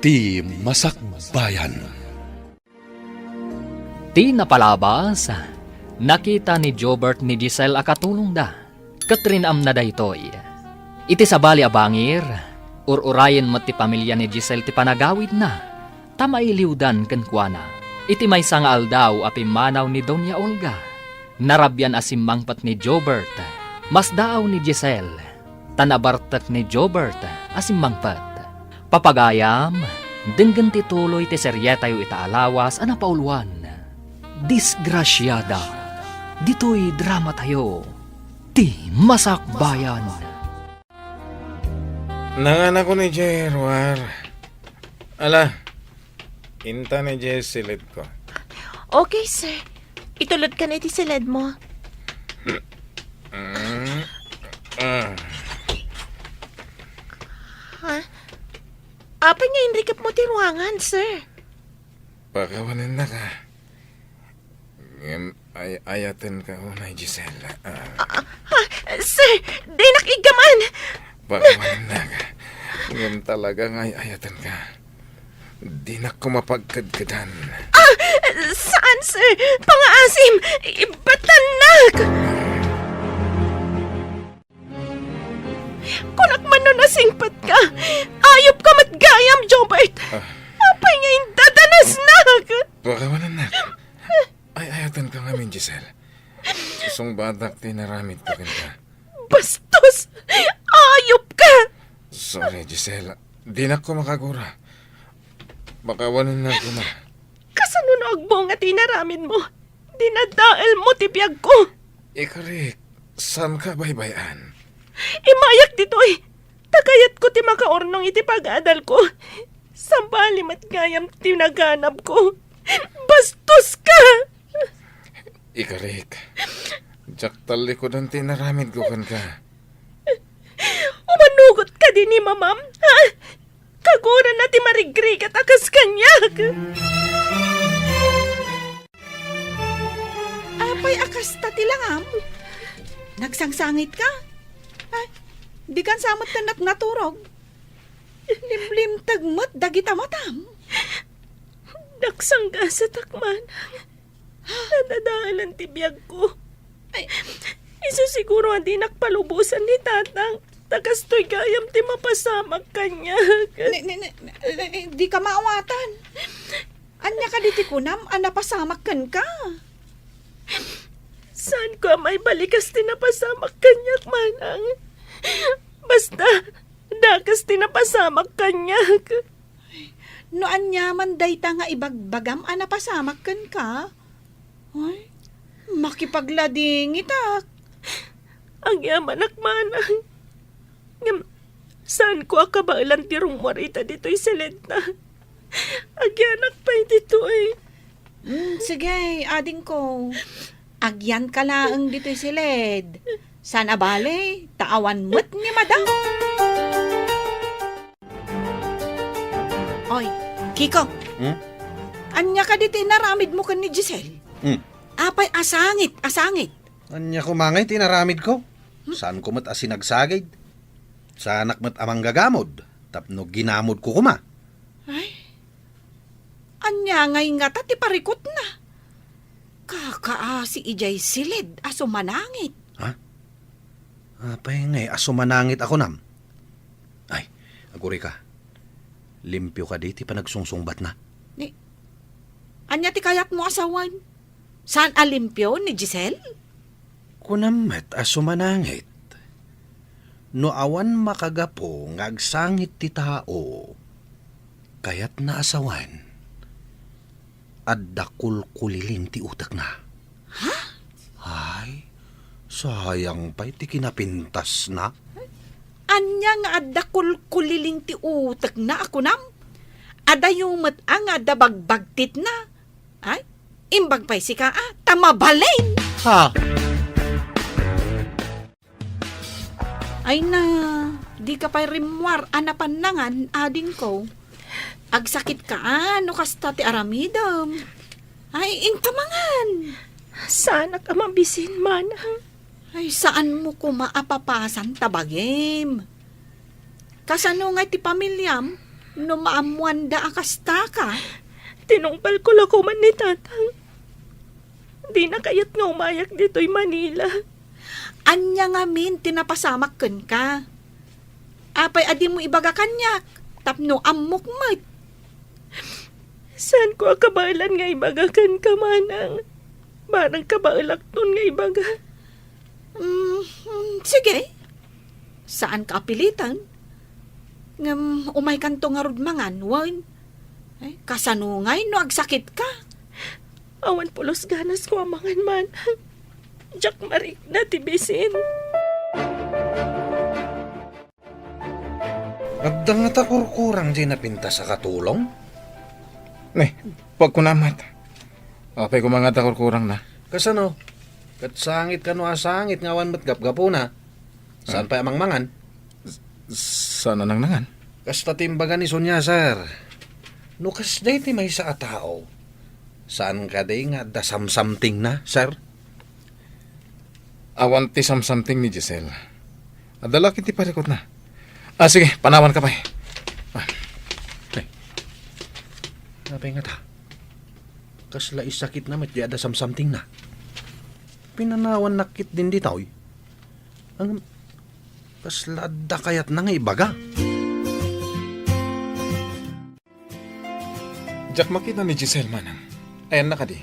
Ti Masakbayan. Ti napalabas, nakita ni Jobert ni Giselle a katulongda, ket rin-amna daytoy. Iti sabali a bangir, ur-urayen met ti pamilia ni Giselle ti panagawidna, ta mailiwdan kenkuana. Iti maysa nga aldaw a pimmanaw ni Doña Olga, narabian a simmangpet ni Jobert. Masdaaw ni Giselle, ta nabartek ni Jobert a simmangpet. Papagayam, denggen ti tuloy ti serietayo ita a lawas a napauluan, Disgrasiada. Ditoy dramatayo, Ti Masakbayan. Nanganakon idiay ruar. Ala, intan idiay siledko. Okay, sir. Itulodkan iti siledmo. Mm, ah. Ha? Apay nga inrikepmo ti ruangan, sir? Pakawanennaka. Ngem ay-ayatenka unay, Giselle. Ah. Ah, ah, sir, dinak iggaman. Pakawanennaka. Ngem talaga nga ay-ayatenka. Dinak koma pagkedkedan. Ah, saan, sir? Pangaasim! Ibatannak! Kunak man no nasingpetka. Ayupka met gayam, Jobert. Ah. Apay nga indadanasnak? Pakawanennak. Ay-ayatenka ngamin, Giselle. Sungbatak ti inaramidko kenka. Bastos! Ayupka! Sorry, Giselle. Dinak koma kagura. Pakawanennak koma. Kasano no agbunga ti inaramidmo? Dinadaelmo ti biagko. Ikarik, saanka baybay-an? Imayak ditoy. Ta kayatko ti makaurnong iti pag-adalko. Sabali met gayam ti naganabko. Bastoska! Ikarik, diak tallikudan ti inaramidko kenka. Umanugot kadi ni Mamam, ha? Kagurana ti marigrigat a kas kaniak. Apay a kasta ti langam? Nagsangsangitka? Ay, dikan sa met ket naturog. Limlimteg met dagita matam. Nagsanggasatak, manang. Nadadaelan ti biagko. Ay. Isu siguro a dinak palubosan ni tatang. Ta kastoy gayam ti mapasamak kaniak. Ni, ni, ni, ni, dika maawatan. Ania kadi ti kunam a napasamak kenka? Saanko a maibalikas ti napasamak kaniak, manang. Basta, dakas ti napasamak kaniak. No ania man dayta nga ibagbagam a napasamak kenka? Ay, makipagladingitak. Agyamanak, manang. Ngem, saanko a kabaelan ti rummuar ita ditoy siledna. Agyanak pay ditoy. Mm, sige, adingko. Agyanka laeng ditoy siled. Saan a bale, ta awan met ni madam. Oy, Kiko. Hmm? Ania kadi ti inaramidmo ken ni Giselle? Hmm. Apay a sangit, a sangit. Ania koma ngay ti inaramidko? Hmm? Saanko met a sinagsagid. Saanak met a manggagamod tapno ginamodko koma. Ay, ania ngay ngata ti parikutna? Kakaasi idiay siled a sumanangit. Ha? Apay ngay a sumanangit a kunam? Ay, agurayka. Limpio kadi ti panagsungsungbatna? Ni, ania ti kayatmo a sawen? Saan a limpio ni Giselle? Kunam met a sumanangit. No awan makagapu nga agsangit ti tao, kayatna a sawen, adda kulkuliling ti utekna. Ha? Ay, sayang pay ti kinapintasna. Ania nga adda kulkuliling ti utekna a kunam? Adayo met a nga adda bagbagtitna. Ay, imbag pay sika a, ta mabalin! Ha? Ay na, dika pay rimmuar a napan nangan, adingko. Agsakitka a, no kasta ti aramidem. Ay, inka mangan. Saanak a mabisin, manang. Ay, saanmo koma a papasan ta bagim. Kasano ngay ti pamiliam no maammoanda a kastaka? Tinungpalko la koma ni tatang. Dina kayat nga umayak ditoy Manila. Ania ngamin ti napasamak kenka? Apay a dimo ibaga kaniak tapno ammok met? Saanko a kabaelan nga ibaga kenka, manang. Barang kabaelakton nga ibaga. Mm, mm, sige. Saanka a piliten. Ngem umaykanto ngarud mangan, wen? Ay, kasano ngay no agsakitka? Awan pulos ganasko a mangan, manang. Diak marikna ti bisin. Adda ngata kurkurang diay napintas a katulong? Ne, pagkunam met. Apay koma ngata kurkurangna? Kasano? Ket sangit kano a sangit nga awan met gapgapuna. Saan Ah. pay a mangmangan? S-, saan a nangnangan? Kasta ti imbaga ni Sonia, sir. No kasdiay ti maysa a tao, saan kadi nga adda samsamtingna, sir? Awan ti samsamting ni Giselle. Adda la ketdi parikutna. Ah, sige, panawanka pay. Ah. Ay. Apay ngata? Kasla isakitna met diay adda samsamtingna. Pinanawannak ketdin ditoy. Ang kasla adda kayatna nga ibaga. Diak makita ni Giselle, manang. Ayanna kadi?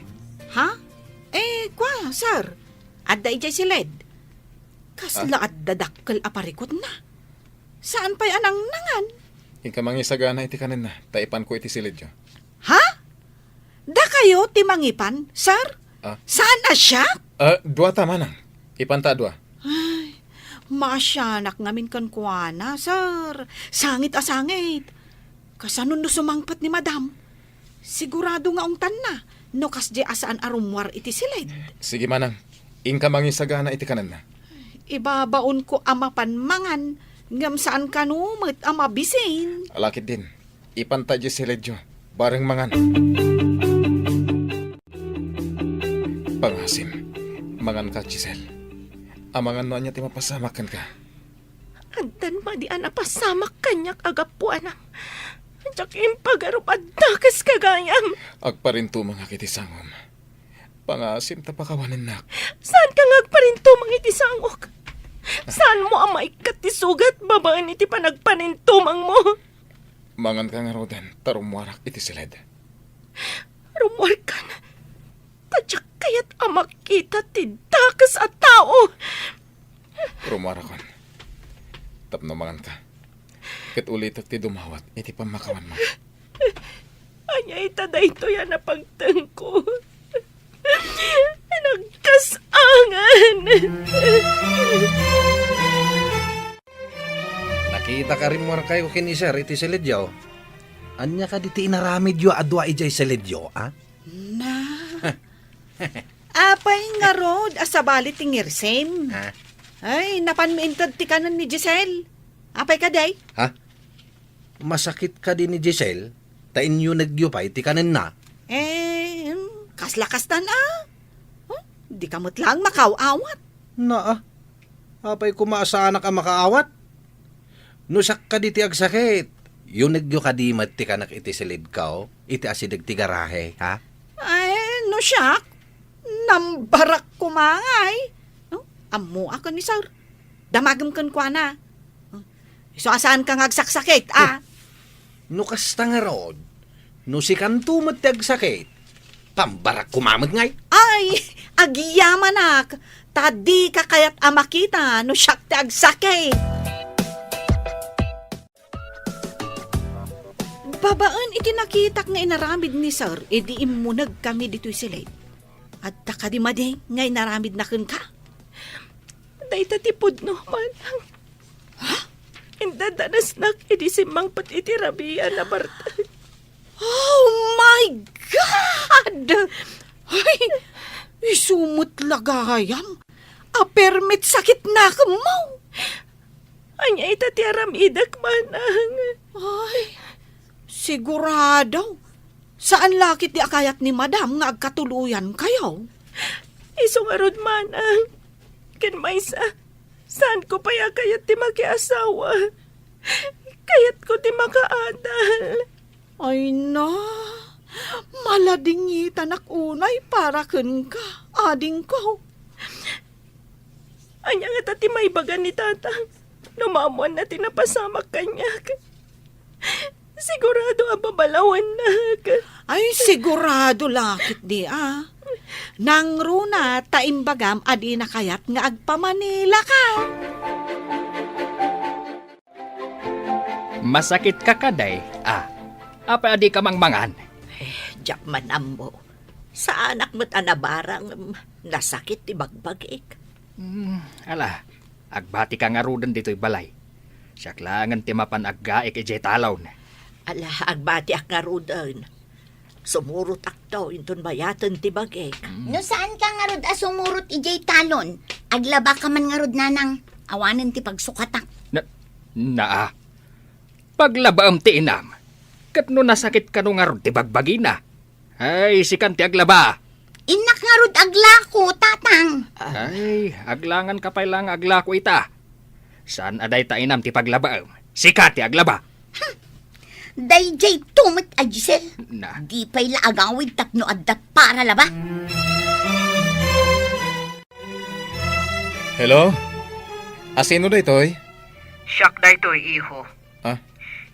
Ha? Eh, kwa, sir. Adda idiay siled. Kasla Ah? adda dakkel a parikutna. Saan pay a nangnangan? Inka mangisagana iti kanenna, ta ipanko iti siledyo. Ha? Dakayo ti mangipan, sir? Ah? Saan a siak? Ah, dua ta, manang. Ipanta a dua. Ay, maasianak ngamin kenkuana, sir. Sangit a sangit. Kasano no sumangpet ni madam? Sigurado nga ungtanna no kasdiay a saan a rummuar iti siled. Sige, manang. Inka mangisagana iti kanenna. Ibabaonko a mapan mangan, ngem saan kano met a mabisin. Ala ketdin. Ipanta diay siledyo. Bareng mangan. Pangasim. Manganka, Giselle. Amangan no ania ti mapasamak kenka. Addan madi a napasamak kaniak a gapuanam. Diak impagarup a dakes ka gayam. Agparintumengak iti sangom. Pangaasim ta pakawanennak. Saanka nga agparintumeng iti sangok? Saanmo a maikkat ti sugat babaen iti panagparintumengmo? Manganka ngaruden ta rummuarak iti siled. Rummuarkan? Ta diak kayat a makita ti dakes a tao. Rummuarakon. Tapno manganka. Ket ulitek ti dumawat iti pammakawanmo. Ania ita daytoy a napagtengko? Nagkas-angan! Nakitak a rimmuarkayo ken ni Sir iti siledyo. Ania kadi ti inaramidyo a dua idiay siledyo, a? Na. Apay ngarud a sabali ti ngirsim? Ha? Ay, napanmi inted ti kanen ni Giselle. Apay kadi? Ha? Masakit kadi ni Giselle ta inyunegyo pay ti kanenna? Eh, hmm, kasla kastan a. Huh? Dika met laeng makaaw-awat. Naa, apay koma a saanak a makaawat? No siak kadi ti agsakit, yunegyo kadi met ti kanek iti siledko, iti asideg ti garahe, ha? Ay, no siak, nambarak koma ngay. No? Ammoak ni Sir. Damagem kenkuana. Isu a saanka nga agsaksakit, a? No kasta ngarud, no sikanto met ti agsakit, pambarak koma met ngay. Ay, agyamanak, ta dika kayat a makita no siak ti agsakit. Babaen iti nakitak nga inaramid ni Sir idi immunegkami ditoy siled, adda kadi madi nga inaramidna kenka? Dayta ti pudno, manang. Ha? Indadanasnak idi simmangpet iti rabian a bartag. Oh my God! Ay, isu met la gayam a permi ti sakitnakemmo. Ania ita ti aramidek, manang? Ay, sigurado. Saan la ketdi a kayat ni Madam nga agkatuloyankayo? Isu ngarud, manang. Ken maysa, saanko pay a kayat ti makiasawa. Kayatko ti makaadal. Ay na, maladingitanak unay para kenka, adingko. Ania ngata ti maibaga ni Tatang no maammoanna ti napasamak kaniak? Sigurado a babalawannak. Ay, sigurado la ketdi a. Nangruna ta imbagam a dina kayat nga agpamanilaka. Masakitka kadi, a? Apay a dika mangmangan? Eh, diak man ammo. Saanak met a nabarang, nasakit ti bagbagik. Hmm, ala, agbatika ngaruden ditoy balay. Siak laengen ti mapan aggaik idiay talon. Ala, agbatiak ngaruden. Sumurotakto inton bayaten ti bagik. Mm. No saanka ngarud a sumurot idiay talon, aglabaka man ngarud, nanang. Awanen ti pagsukatak. Na, naa. Paglabaem ti inam. Ket no nasakit kano ngarud ti bagbagina. Ay, sikan ti aglaba. Innak ngarud aglako, tatang. Ay, aglanganka pay la nga aglako ita. Saan a dayta inam ti paglabaem. Sika ti aglaba. Hmm. Daydiay to met a Giselle. Na. Di pay la agawid tapno adda para laba. Hello? Asino daytoy? Siak daytoy, iho. Ah?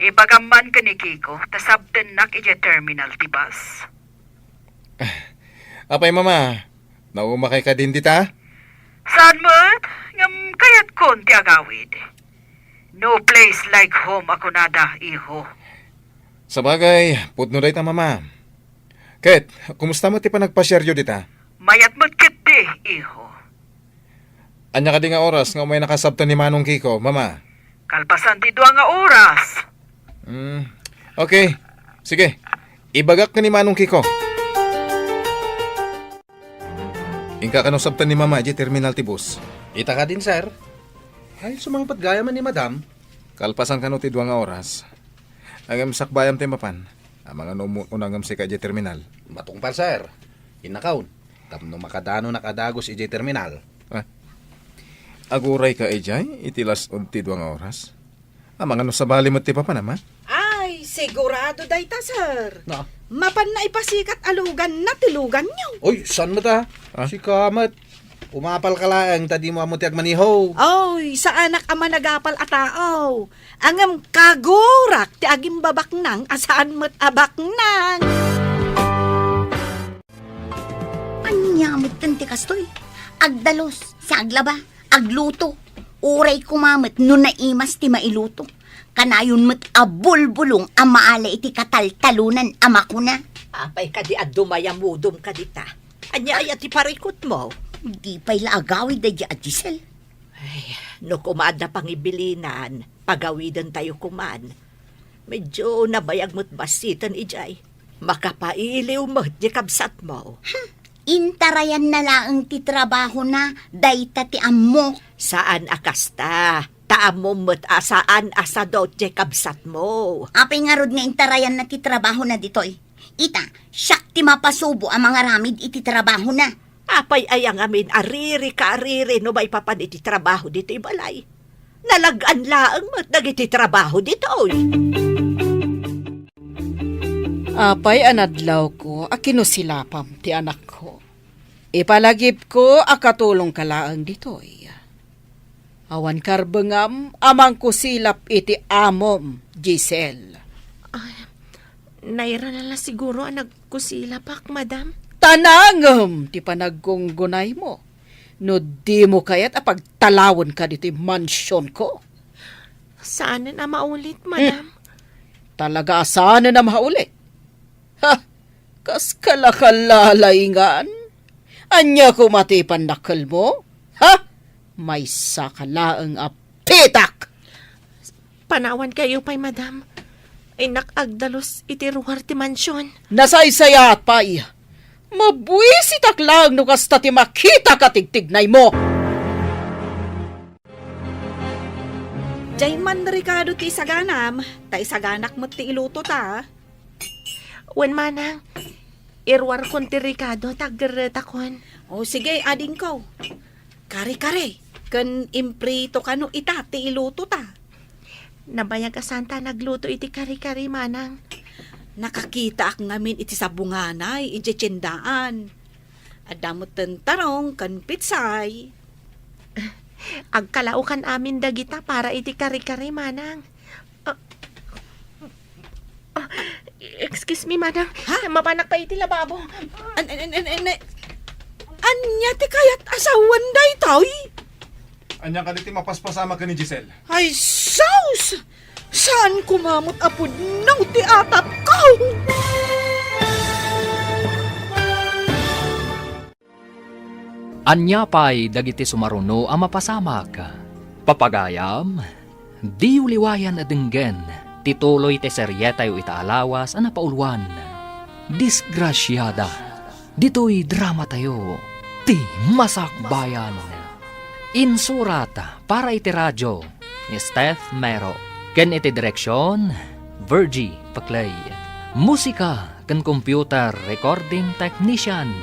Ibagam man ken ni Kiko, ta sabtennak idiay terminal ti bus. Apay, Mama? Naumakay kadin dita? Saan met? Ngem kayatkon ti agawid. No place like home a kunada, iho. Sabagay, pudno dayta, Mama. Ket, kumusta met ti panagpasiaryo dita? Mayat met ketdi, iho. Ania kadi nga oras nga umaynaka sabten ni Manong Kiko, Mama? Kalpasan ti dua nga oras. Hmm. Okay. Sige. Ibagak ken ni Manong Kiko. Inka kano sabten ni Mama idiay terminal ti bus? Ita kadin, sir. Ay, sumangpet gayam ni Madam. Kalpasan kano ti dua nga oras. Ngem sakbayam ti mapan. Amangan no umu-, unangem sika idiay terminal. Matungpal, sir. Innakon. tapno makadanonak a dagus idiay terminal. Ah. Agurayka idiay iti las-ud ti dua nga oras? Amangan no sabali met ti papanam, a? Ay, sigurado dayta, sir. Na? Mapanna ipasikat a luganna ti luganyo. Oy, saan met, a? Ah? Sika met. Umapalka laeng ta dimo ammo ti agmaniho. Oy, saanak a managapal a tao. Ngem kagurak ti agimbabaknang a saan met a baknang. Ania metten ti kastoy? Agdalus, sa aglaba, agluto. Uray koma met no naimas ti mailuto. Kanayon met a bulbulong a maala iti kataltalonan a makuna. Apay kadi a dumayamudom kadita? Ania aya ti parikutmo? Di pay la agawid daydi a Giselle. Ay, no koma adda pangibilinan, pagawidentayo koman. Medyo nabayag met bassiten idiay. Makapailiw met ti kabsatmo. Hmm, intarayanna laeng ti trabahona, dayta ti ammok. Saan a kasta, ta ammom met a saan a sadut ti kabsatmo. Apay ngarud nga intarayanna ti trabahona ditoy? Ita, siak ti mapasubo a mangaramid iti trabahona. Apay aya ngamin a riri ka a riri no maipapan iti trabaho ditoy balay? Nalag-an laeng met dagiti trabaho ditoy. Apay a nadlawko a kinusilapam ti anakko. Ipalagipko a katulongka laeng ditoy. Awan karbengam a mangkusilap iti amom, Giselle. Ay, nairana la siguro a nagkusilapak, madam. Ta nangem ti panaggungunaymo no dimo kayat a pagtalawenka ditoy mansionko. Saanen a maulit, madam. Hmm. Talaga a saanen a maulit. Ha? Kas kalakalaingan? Ania koma ti pannakkelmo? Ha? Maysaka laeng a pitak! Panawankayo pay, madam. Innak agdalus iti ruar ti mansion. Nasaysayaat pay. Mabuisitak laeng no kasta ti makitak a tigtignaymo. Diay man rikado ti isaganam, ta isaganak met ti iluto ta. Wen, manang, iruarkon ti rikado ta aggerretakon. O, sige, adingko. Kare-kare, ken imprito kano ita ti iluto ta. Nabayag a santa nagluto iti kare-kare, manang. Nakakitaak ngamin iti sabunganay idiay tiendaan. Adda metten tarong ken pitsay. Agkalaokan amin dagita para iti kare-kare, manang. Ah, ah, excuse me, manang. Ha? Mapanak pa iti lababo. An-, an-, an-, an-, an-, ania ti kayat a sawen daytoy? Ania kadi ti mapaspasamak ken ni Giselle? Ay, sus! Saan koma met a pudno ti atapko? Ania pay dagiti sumaruno a mapasamak? Papagayam, diyo liwayan a denggen ti tuloy ti serietayo ita a lawas a napauluan, Disgrasiada. Ditoy dramatayo, Ti Masakbayan. Insurat para iti radio ni Steph Mero, ken iti direksion, Virgie Paclay. Musika ken computer recording technician,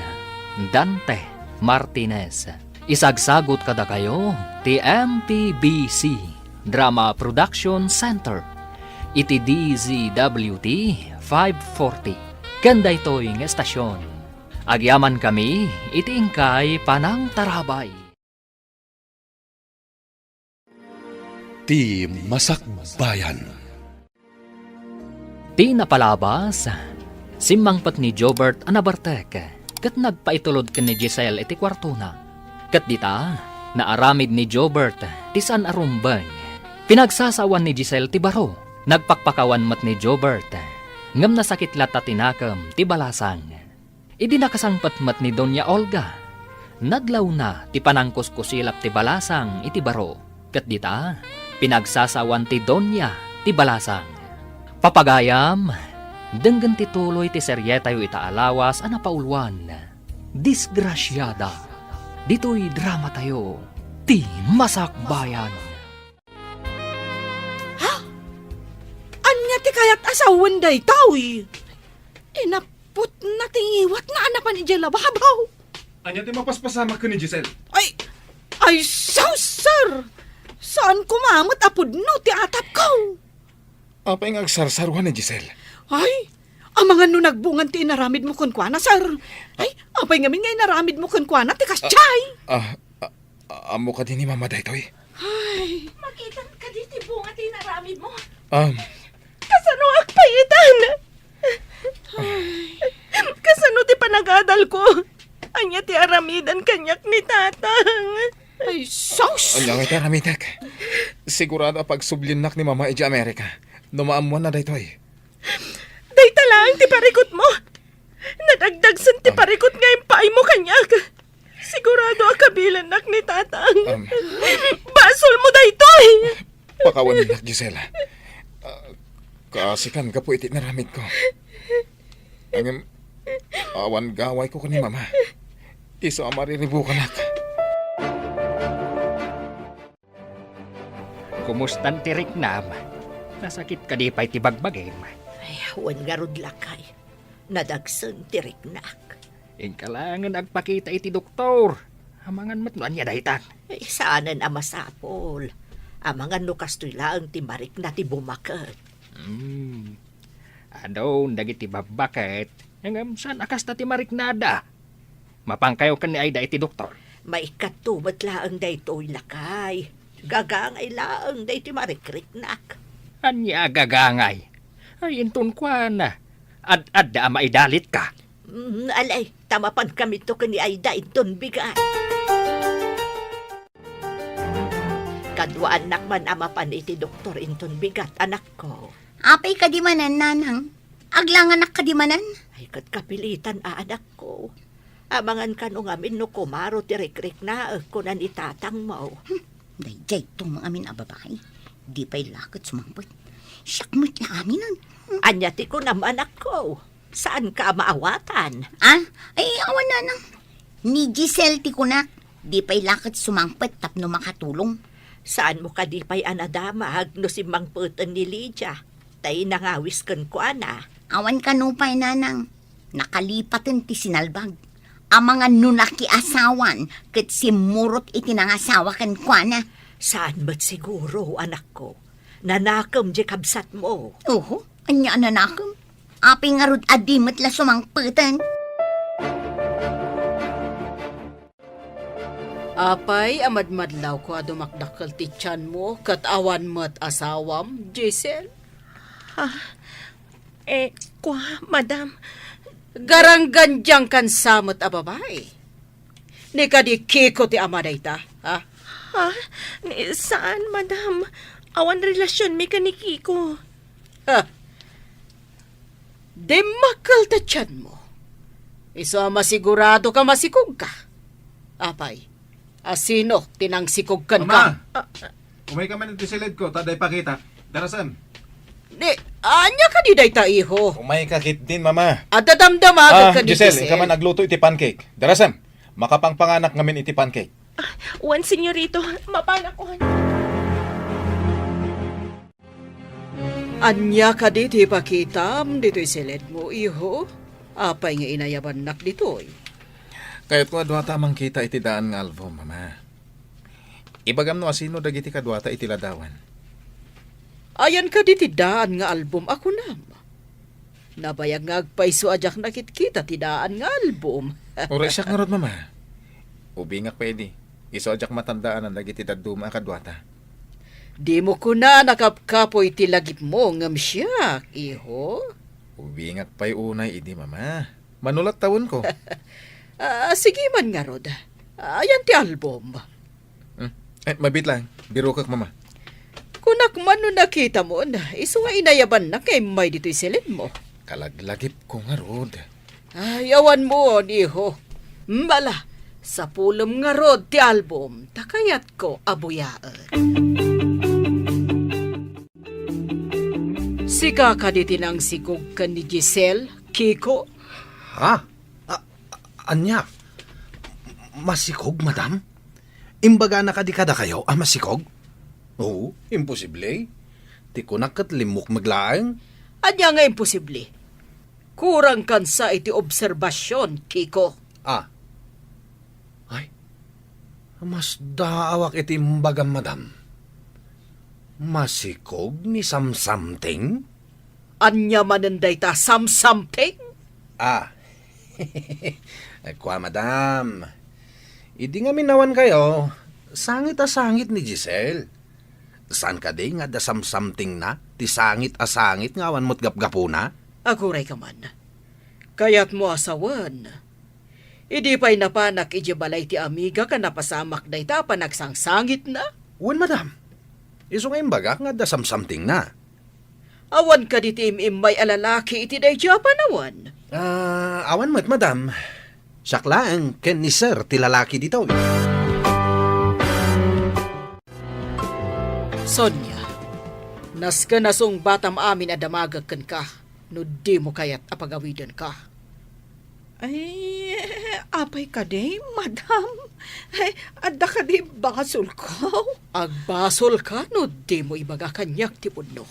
Dante Martinez. Isagsagut kadakayo ti M P B C Drama Production Center iti D Z W T five forty. Ken daytoy nga estasion, agyamankami iti inkay panangtarabay. Ti Masakbayan. Ti napalabas, simmangpet ni Jobert a nabartek ket nagpaitulod ken ni Giselle iti kuartona. Ket dita, naaramid ni Jobert ti saan a rumbeng. Pinagsasawan ni Giselle ti baro. Nagpakpakawan met ni Jobert, ngem nasakit latta ti nakem ti balasang. Idi nakasangpet met ni Doña Olga, nadlawna ti panangkuskusilap ti balasang iti baro, ket dita, pinagsasawan ti Doña ti balasang. Papagayam, denggen ti tuloy ti serietayo ita a lawas a napauluan, Disgrasiada. Ditoy dramatayo, Ti Masakbayan. Ha? Ania ti kayat a sawen daytoy? Inap- Putna ti ngiwatna a napan idiay lababo. Ania ti mapaspasamak ken ni Giselle? Ay, ay, sus, sir! Saan koma met a pudno ti atapko. Apay nga agsarsaruan ni Giselle? Ay, amangan no nagbungan ti inaramidmo kenkuana, sir. Ay, apay ngamin nga inaramidmo kenkuana ti kasdiay? Ah, ah, ah, ammo kadi ni Mama daytoy? Ay. Makitam kadi ti bunga ti inaramidmo? Um. Kasano agpayitan? Ay. Kasano ti panagadalko? Ania ti aramidan kaniak ni Tatang? Ay, sus! Ania nga ti aramidek? Sigurado a pagsubliennak ni Mama idiay Amerika no maammuanna daytoy. Dayta laeng ti parikutmo. Nadagdagsen ti Ah. parikut nga impaaymo kaniak. Sigurado a kabilannak ni Tatang. Um. Basolmo daytoy! Pakawanennak, Giselle. Ah, kaasikan gapu iti inaramidko. Ngem, awan gawayko ken ni Mama. Isu a mariribukanak. Kumustan ti riknam? Nasakit kadi pay ti bagbagim? Ay, wen ngarud, lakay. Nadagsen ti riknak. Inka laengen agpakita iti doktor. Amangan met no ania dayta. Ay, saanen a masapul. Amangan no kastoy laeng ti marikna ti bumaket. Hmm. Adun dagiti babbaket, ngem saan a kasta ti mariknada. Mapankayo ken ni Aida iti doktor. Maikkato met laeng daytoy, lakay. Gagangay laeng daytoy marikriknak. Ania a gagangay? Ay, inton kuana, ad-adda a maidalitka. Mm, alay, ta mapankamito ken ni Aida inton bigat. Kaduaannak man a mapan iti doktor inton bigat, anakko. Apay kadi manen, nanang? Aglanganak kadi manen? Ay, ket kapilitan a, anakko. Amangan kano ngamin no kumaro ti rikriknaek, kuna ni tatangmo. Hmm, daydiay to mangamin a babai. Di pay la ket sumangpet. Siak met la aminen. Hmm. Ania ti kunam, anakko? Saanka a maawatan? Ah? Ay, awan, nanang. Ni Giselle ti kunak. Di pay la ket sumangpet tapno makatulong. Saanmo kadi pay a nadamag no simmangpeten ni Lydia, ta inangawis kenkuana? Awan kano pay, nanang. Nakalipaten ti sinalbag. Amangan no nakiasawan ket simmurot iti nangasawa kenkuana. Saan met siguro, anakko. Nanakem diay kabsatmo. Oho, ania a nanakem? Apay ngarud a di met la sumangpeten? Apay a madmadlawko a dumakdakkel ti tianmo ket awan met asawam, Giselle? Ah, eh, kua, madam. Garanggandiangkan sa met a babai. Ni kadi Kiko ti ama dayta, ha? Ha? Ni, saan, madam. Awan relasionmi ken ni Kiko. Ha? Dimmakkel ta tianmo. Isu a masigurado ka masikog ka. Apay, a sino ti nangsikog kenka? Ama! Ah, ah. Umayka man iti siledko, ta adda ipakita. Darasem. Ni, ania kadi dayta, iho? Umayka ketdin, Mama. Adda damdama Ah, ka ni Giselle, Giselle. Inka man agluto iti pancake. Darasem, makapangpanganak ngamin iti pancake. Ah, wen, senyorito, mapanak, wen. Ania kadi ti ipakitam ditoy siledmo, iho? Apay nga inayabannak ditoy? Kayatko a duata a mangkita iti daan nga album, Mama. Ibagam no asino dagiti kaduata iti ladawan. Ayan kadi ti daan nga album a kunam? Nabayag nga agpayso a diak nakitkita ti daan nga album. Uray siak ngarud, Mama. Ubingak pay idi. Isu a diak matandaanan dagiti dadduma a kaduata. Dimo kuna a kapkapoy ti lagipmo ngem siak, iho? Ubingak pay unay idi, Mama. Mano la't tawenko? Ah, sige man ngarud. Ayan ti album. Hmm. Eh, mabiit lang. Birokek, Mama. Kunak man no nakitamon, isu nga inayabannak nga immay ditoy siledmo. Kalaglagipko ngarud. Ay, awanmon, iho. Ala, sapulem ngarud ti album, ta kayatko a buyaen. Sika kadi ti nangsikog ken ni Giselle, Kiko? Ha? A-, a-, ania? Masikog, madam? Imbagana kadi kadakayo a masikog? Oo, imposible. Ti kunak ket limmukmeg laeng. Ania nga imposible? Kurangkan sa iti obserbasion, Kiko. Ah. Masdaawak iti imbagam, madam. Masikog ni Samsamting? Ania manen dayta Samsamting? Ah. Kua, madam. Idi ngamin awan kayo, sangit a sangit ni Giselle. Saan kadi nga adda Samsamtingna ti sangit a sangit nga awan met gapgapuna? Aguray ka man. Kayatmo a sawen. Idi pay napanak idiay balay ti amiga ken napasamak dayta a panagsangsangitna? Wen, madam. Isu nga imbagak nga adda Samsamtingna. Awan kadi ti im-immay a lalaki iti daydiay a panawen? Ah, awan met, madam. Siak laeng ken ni Sir ti lalaki ditoy. Sonia, nasken a sungbatam amin a damagek kenka no dimo kayat a pagawidenka. Ay, apay kadi, madam? Ay, adda kadi basolko? Agbasolka no dimo ibaga kaniak ti pudno.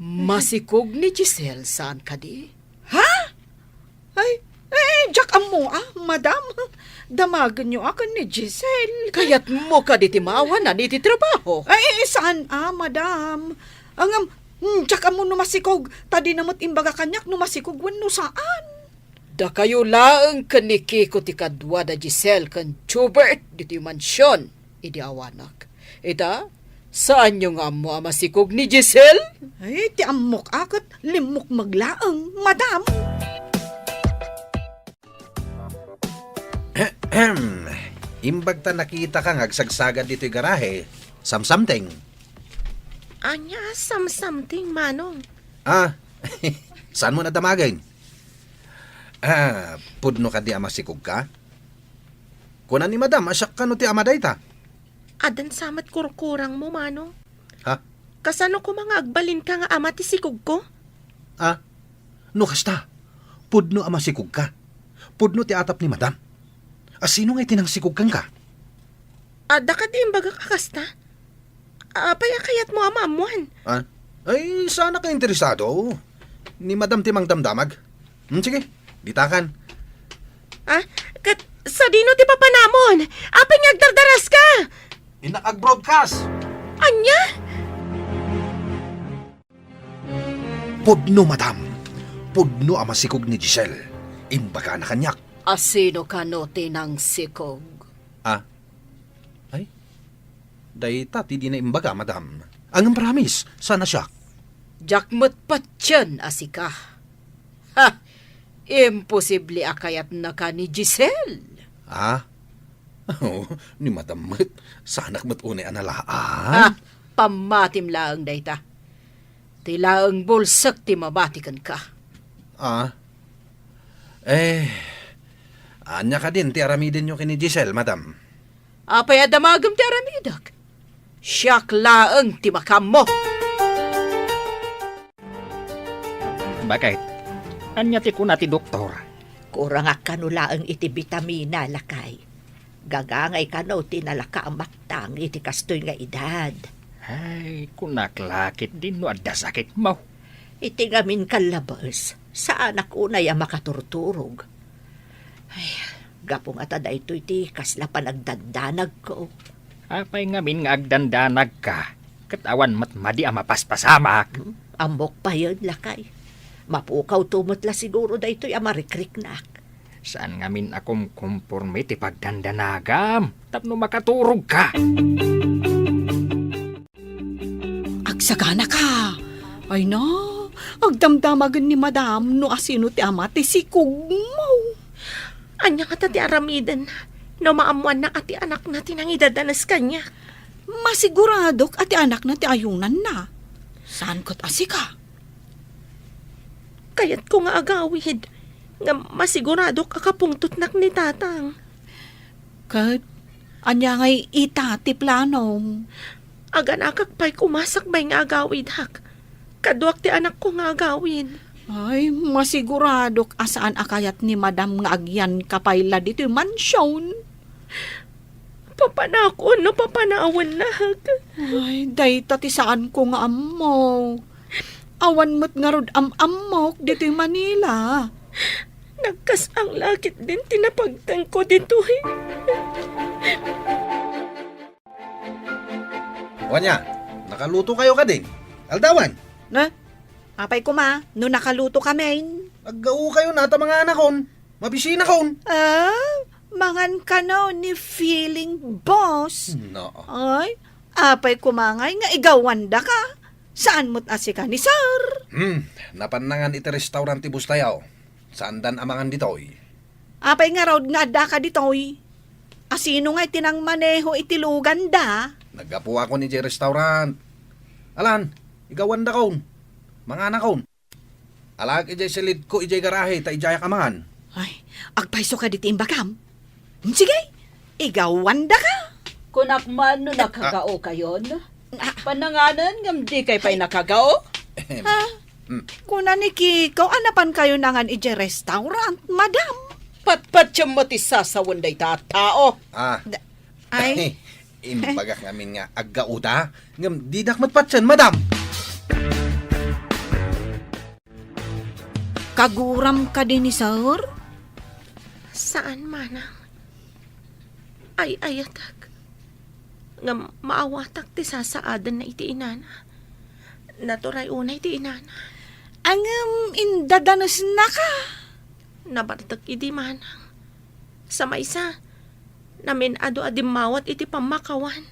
Masikog ni Giselle saan kadi? Ha? Ay, ay, diak ammo a, madam. Damagenyo a ken ni Giselle. Kayatmo kadi ti maawanan iti trabaho? Ay, saan a, madam. Ngem, hmm, diak ammo no masikog, ta dina met imbaga kaniak no masikog wenno saan. Dakayo laeng ken ni Kiko ti kadua da Giselle ken Jubert ditoy mansion idi awanak. Ita, saanyo nga ammo a masikog ni Giselle? Ay, ti ammok a ket limmukmeg laeng, madam. Ahem. Imbag ta nakitaka nga agsagsagad ditoy garahe, Samsamting. Ania, Samsamting, Manong? Ah, saanmo a damagen? Ah, pudno kadi a masikogka? Kuna ni Madam a siak kano ti ama dayta. Addan sa met kurkurangmo, Manong. Ha? Kasano koma nga agbalinka nga ama ti sikogko? Ah, no kasta, pudno a masikogka. Pudno ti atap ni Madam. A sino nga iti nangsikog kenka? Adda kadi imbagak a kasta? Apay a kayatmo a maammuan? Ah? Ay, saanak a interesado. Ni Madam ti mangdamdamag. Hmm, sige, ditakan. Ah, ket sadino ti papanamon? Apay nga agdardaraska? Innak ag-broadcast. Ania? Pudno, Madam. Pudno a masikog ni Giselle. Imbagana kaniak. A sino kano ti nangsikog? Ah? Ay? Dayta ti dina imbaga, Madam. Ngem promise, saan a siak. Diak met patien a sika. Ha! Imposible a kayatnaka ni Giselle. Ah? Oh, ni Madam met, saanak met unay a nalaang. Ha! Pammatim laeng dayta. Ti laeng bulsek ti mamati kenka. Ah? Eh, ania kadin ti aramidenyo ken ni Giselle, Madam? Apay a damagem ti aramidek? Siak laeng ti makaammo. Bakit? Ania ti kuna ti doktor? Kurangak kano laeng iti bitamina, lakay. Gagangay kano ti nalaka a maktang iti kastoy nga edad. Ay, kunak la ketdin no adda sakitmo. Iti ngamin kallabes, saanak unay a makaturturog. Ay, gapu ngata daytoy ti kasla panagdandanagko. Apay ngamin nga agdandanagka, ket awan met madi a mapaspasamak? Hmm, ammok payen, lakay. Mapukawto met la siguro daytoy a marikriknak. Saan ngamin a kumkomporme ti pagdandanagam tapno makaturogka. Agsaganaka. Ay na, agdamdamagen ni Madam no asino ti ama ti sikogmo. Ania ngata ti aramiden no maammoanna a ti anakna ti nangidadanes kaniak? Masiguradok a ti anakna ti ayunanna. Saan ket a sika? Kayatko nga agawid, ngem masiguradok a kapungtotnak ni Tatang. Ket ania ngay ita ti planom? Aganakak pay koma sakbay nga agawidak. Kaduak ti anakko nga agawid. Ay, masiguradok a saan a kayat ni Madam nga agyanka pay la ditoy mansion. Papanakon no papanawennak. Ay, dayta ti saanko nga ammo. Awan met ngarud am-ammok ditoy Manila. Nagkas-ang la ketdin ti napagtengko ditoy. Wen, nakalutokayo kadi? Aldawan. Ne? Apay koma, no nakalutokami? Aggaokayo ta manganakon. Mabisinakon. Ah, mangan kano ni feeling boss. No. Ay, apay koma ngay nga igawandaka? Saan met a sika ni sir? Hmm, napan nangan iti restaurant ti boss tayo. Saandan a mangan ditoy. Apay ngarud nga addaka ditoy? Asino ngay ti nangmaneho iti luganda? Naggapuakon idiay restaurant. Alan, igawandakon. Manganakon. Alaak idiay silidko idiay garahe ta idiayak a mangan. Ay, agpayso kadi ti imbagam? Sige, igawandaka. Kunak man no nakagaokayon. Ah. Pananganan ngem dikay pay nakagao? Ahem. Ah, Hmm. Kuna ni Kiko a napankayo nangan idiay restaurant, madam. Patpatiem met ti sasawen dayta a tao. Ah. Da-, ay. Imbagak ngamin nga aggaoda, ngem didak met patien, madam. Kaguram kadi ni sir? Saan, manang. Ay-ayatek. Ngem maawatak ti sasaadenna iti inana. Naturay unay ti inana. Ngem indadanesnaka. Nabartek idi, manang. Sa maysa, namin-adu a dimmawat iti pammakawan.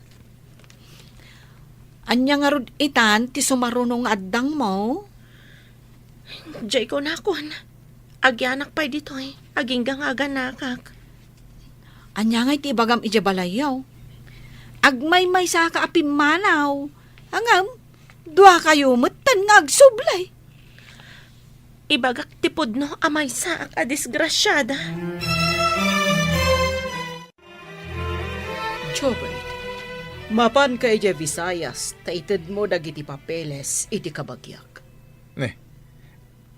Ania ngarud itan ti sumaruno nga addangmo? Diay kunakon, agianak pay ditoy, agingga nga aganakak. Ania ngay ti ibagam idiay balayyo? Agmaymaysaka a pimmanaw, ngem duakayo metten nga agsubli. Ibagak ti pudno a maysaak a disgrasiada. Jobert, mapanka idiay Visayas ta itedmo dagiti papeles iti kabagiak. Ne,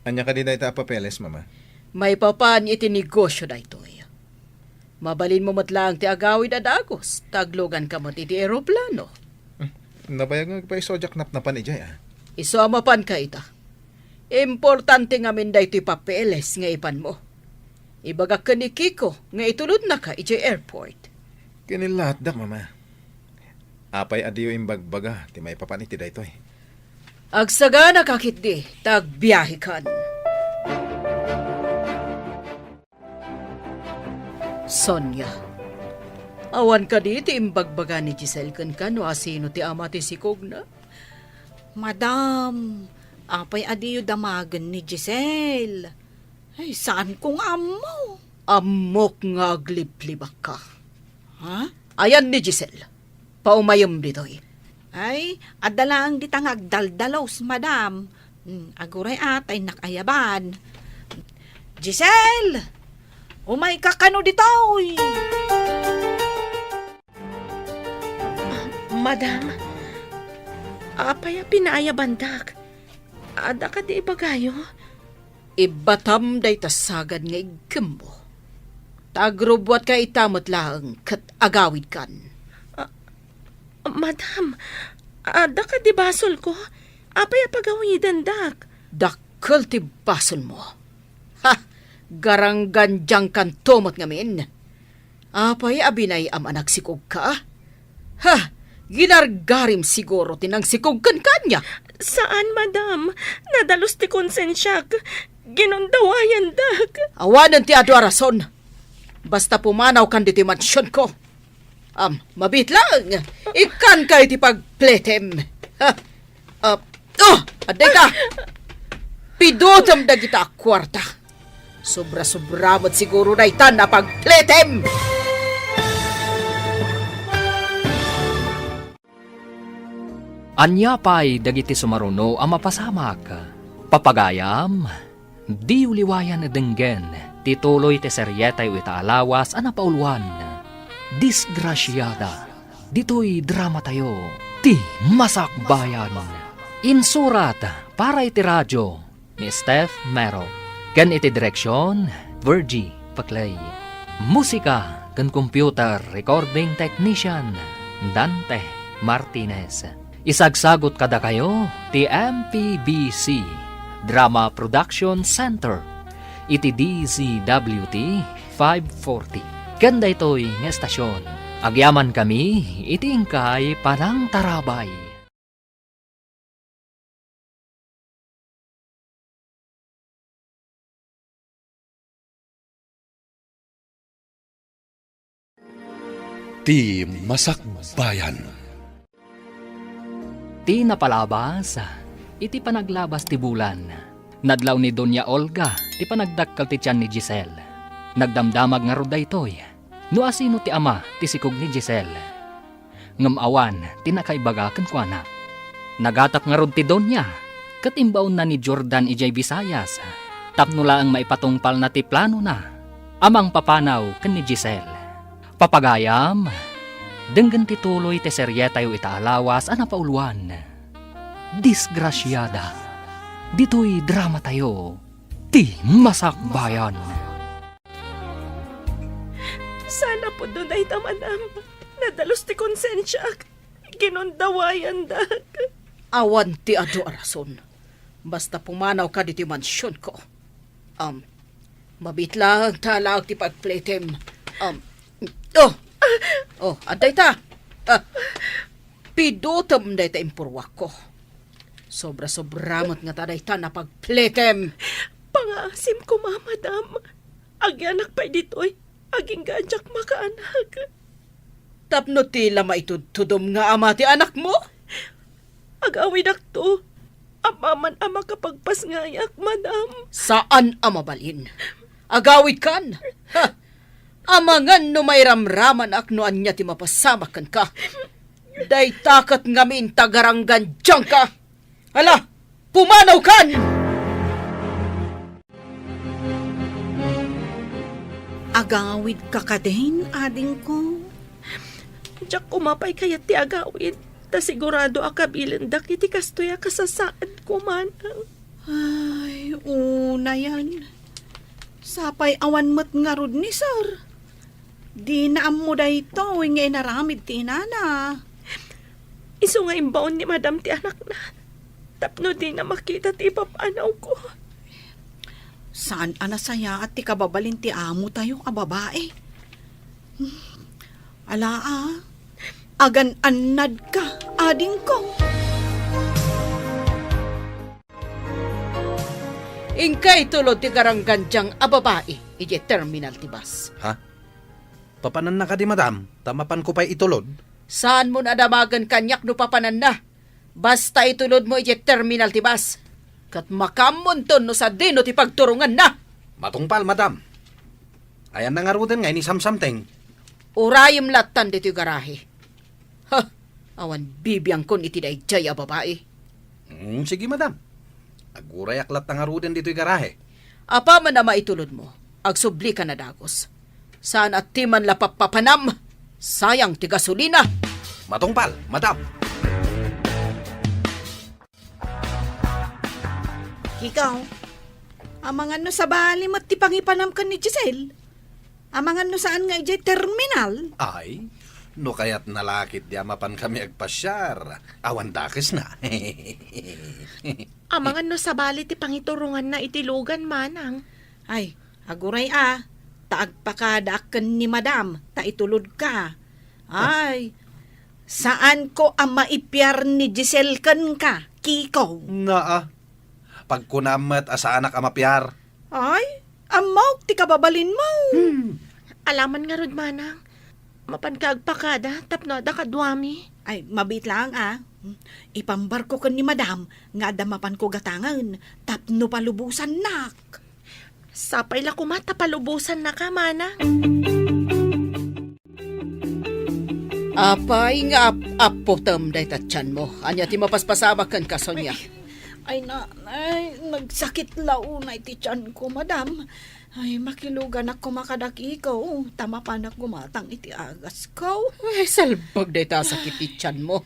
ania kadi dayta a papeles, Mama? Maipapan iti negosio daytoy. Mabalinmo met laeng ti agawid a dagus, ta agluganka met iti eroplano. Hmm, nabayag nga agpayso a diak napnapan idiay, a. Isu a mapanka ita. Importante ngamin daytoy papeles nga ipanmo. Ibagak ken ni Kiko nga itulodnaka idiay airport. Kinilatdak, Mama. Apay a diyo imbagbaga ti maipapan iti daytoy? Agsaganaka ketdi, ta agbiahekan. Sonia, awan kadi ti imbagbaga ni Giselle kenka no asino ti ama ti sikogna? Madam, apay a diyo damagen ni Giselle? Ay, saanko nga ammo. Ammok nga agliblibakka. Ha? Ayan ni Giselle. Paumayem ditoy. Ay, adda laeng dita nga agdaldalos, madam. Hmm, aguray a, ta innak ayaban. Giselle! Umayka kano ditoy! Ah, madam, apay a pinaayabandak? Adda kadi ibagayo? Ibbatam dayta sagad nga iggimmo. Ta agrubbuatka ita met laeng ket agawidkan. Ah, madam, adda kadi basolko? Apay a pagawidendak? Dakkel ti basolmo. Ha! Garanggandiangkanto met ngamin. Apay a binay-am a nagsikogka? Ha! Ginargarim siguro ti nangsikog kenka ania? Saan, madam. Nadalus ti konsensiak. Ginundawayandak. Awanen ti adu a rason. Basta pumanawkan ditoy mansionko. Am, mabiit laeng. Ikkanka iti pagpletem. Ha! Ah, oh, adda ita. Pidutem dagita a kuarta. Sobra-sobra met siguro daytan a pagpletem. Ania pay dagiti sumaruno a mapasamak? Papagayam, diyo liwayan a denggen ti tuloy ti serietayo ita a lawas a napauluan, Disgrasiada. Ditoy dramatayo, Ti Masakbayan. Insurat para iti radio ni Steph Mero, ken iti direksion, Virgie Paclay. Musika ken computer recording technician, Dante Martinez. Isagsagut kadakayo ti M P B C Drama Production Center. iti D Z W T five forty. Ken daytoy nga estasion, agyamankami iti inkay panangtarabay. Ti Masakbayan. Ti napalabas, iti panaglabas ti bulan, nadlaw ni Doña Olga ti panagdakkel ti tian ni Giselle. Nagdamdamag ngarud daytoy no asino ti ama ti sikog ni Giselle. Ngem awan ti nakaibaga kenkuana. Nagatap ngarud ti Doña, ket imbaonna ni Jordan idiay Visayas, tapno laeng maipatungpalna ti planona a mangpapanaw ken ni Giselle. Papagayam, denggen ti tuloy ti serietayo ita a lawas a napauluan, Disgrasiada. Ditoy dramatayo, Ti Masakbayan. Sana pudno dayta, madam. Nadalus ti konsensiak. Ginundawayandak. Awan ti adu a rason. Basta pumanawka ditoy mansionko. Um, mabiit laeng ta alaek ti pagpletem. Um, oh! Oh, adda ita. Ah, pidutem dayta impurruakko. Sobra-sobra met ngata dayta a pagpletem. Pangaasim koma, madam. Agianak pay ditoy, agingga a diak makaanak. Tapno ti la maitudtudom nga ama ti anakmo? Agawidakto. Apaman a makapagpasngayak, madam. Saan a mabalin. Agawidkan. Ha! Amangan no mairamramanak no ania ti mapasamak kenka. Dayta ket ngamin ta garanggandiangka. Ala, pumanawkan! Agawidka kadin, adingko? Diak koma pay kayat ti agawid, ta sigurado a kabilendak iti kastoy a kasasaadko, manang. Ay, unayan. Sapay awan met ngarud ni Sir. Dina ammo daytoy nga inaramid ti inana. Isu nga imbaon ni Madam ti anakna tapno dina makita ti ipapanawko. Saan a nasayaat ti kababalin ti amotayo a babae. Ala a, agan-annadka, adingko. Inka itulod ti garanggandiang a babai idiay terminal ti bus. Ha? Papananna kadi, madam, ta mapanko pay itulod? Saanmon a damagen kaniak no papananna. Basta itulodmo idiay terminal ti bus. Ket makaammonton no sadino ti pagturonganna. Matungpal, madam. Ayanna ngaruden nga inisamsamteng. Urayem lattan ditoy garahe. Ha! Awan bibiangkon iti daydiay a babai. Mm, sige, madam. Agurayak latta ngaruden ditoy garahe. Apaman a maitulodmo, agsublika na dagus. Saan a ti man la pappapanam, sayang ti gasolina. Matungpal, madam. Kikaw, amangan no sabali met ti pangipanam ken ni Giselle? Amangan no saan nga idiay terminal? Ay, no kayatna la ketdi a mapankami agpasiar, awan dakesna. Amangan no sabali ti pangituronganna iti lugan, manang. Ay, aguray a, ta agpakadaak ken ni Madam, ta itulodka. Ay, saanko a maipiar ni Giselle kenka, Kiko. Naa, pagkunam met a saanak a mapiar. Ay, ammok ti kababalinmo. Hmm. Alaman ngarud, manang. Mapanka agpakada tapno adda kaduami. Ay, mabiit laeng a. Ipambarko ken ni Madam nga adda mapanko gatangen tapno palubosannak. Sapay la koma ta palubosannaka, manang. Apay nga ap-appotem dayta tianmo? Ania ti mapaspasamak kenka, Sonia? Ay, ay, nanay, nagsakit la unay ti tianko, madam. Ay, makiluganak koma kada Kiko, ta mapanak gumatang iti agasko. Ay, salbag dayta a sakit ti tianmo.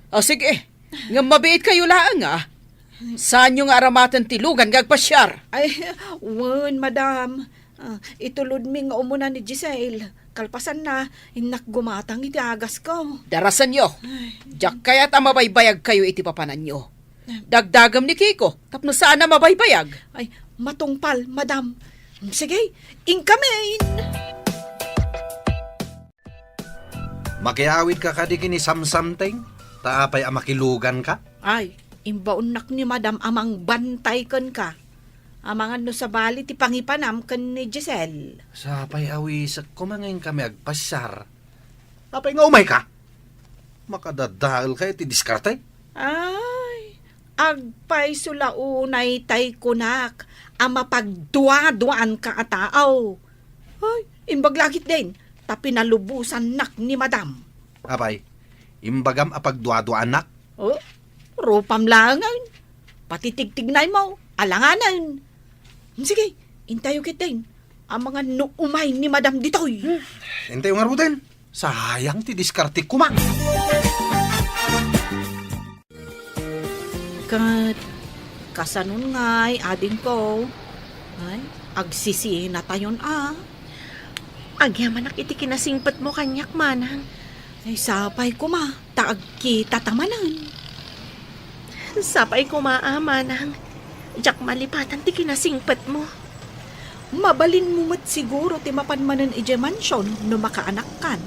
Ah, sige, ngem mabiitkayo laeng, a. Saanyo nga aramaten ti lugan nga agpasiar? Ay, wen, madam. Ah, itulodmi nga umuna ni Giselle. Kalpasanna, innak gumatang iti agasko. Darasenyo. Ay. Diak kayat a mabaybayagkayo iti papananyo. Dagdagem ni Kiko, tapno saan a mabaybayag. Ay, matungpal, madam. Sige, inkamin! Makiawidka kadi ken ni Samsamteng? Ta apay a makiluganka? Ay, imbaonnak ni Madam a mangbantay kenka. Amangan no sabali ti pangipanam ken ni Giselle. Sapay a wisek koma nga inkami agpasiar. Apay nga umayka? Makadadaelka iti diskarte? Ay, agpayso la unay tay kunak a mapagduaduaanka a tao. Ay, imbag la ketdin, ta pinalubosannak ni Madam. Apay, imbagam a pagduaduaannak? Oh, rupam laengen. Pati tigtignaymo, alanganen. Sige, intayo ketdin. Amangan no umay ni Madam ditoy. Hmm, intayo ngaruden. Sayang ti diskarte koma. Ket kasanon ngay, adingko? Ay, agsisinatayon a. Agyamanak iti kinasingpetmo kaniak, manang. Ay, sapay koma, ta agkitata manen. Sapay koma a, manang. Diak malipatan ti kinasingpetmo. Mabalinmo met siguro ti mapan manen idiay mansion no makaanakkan.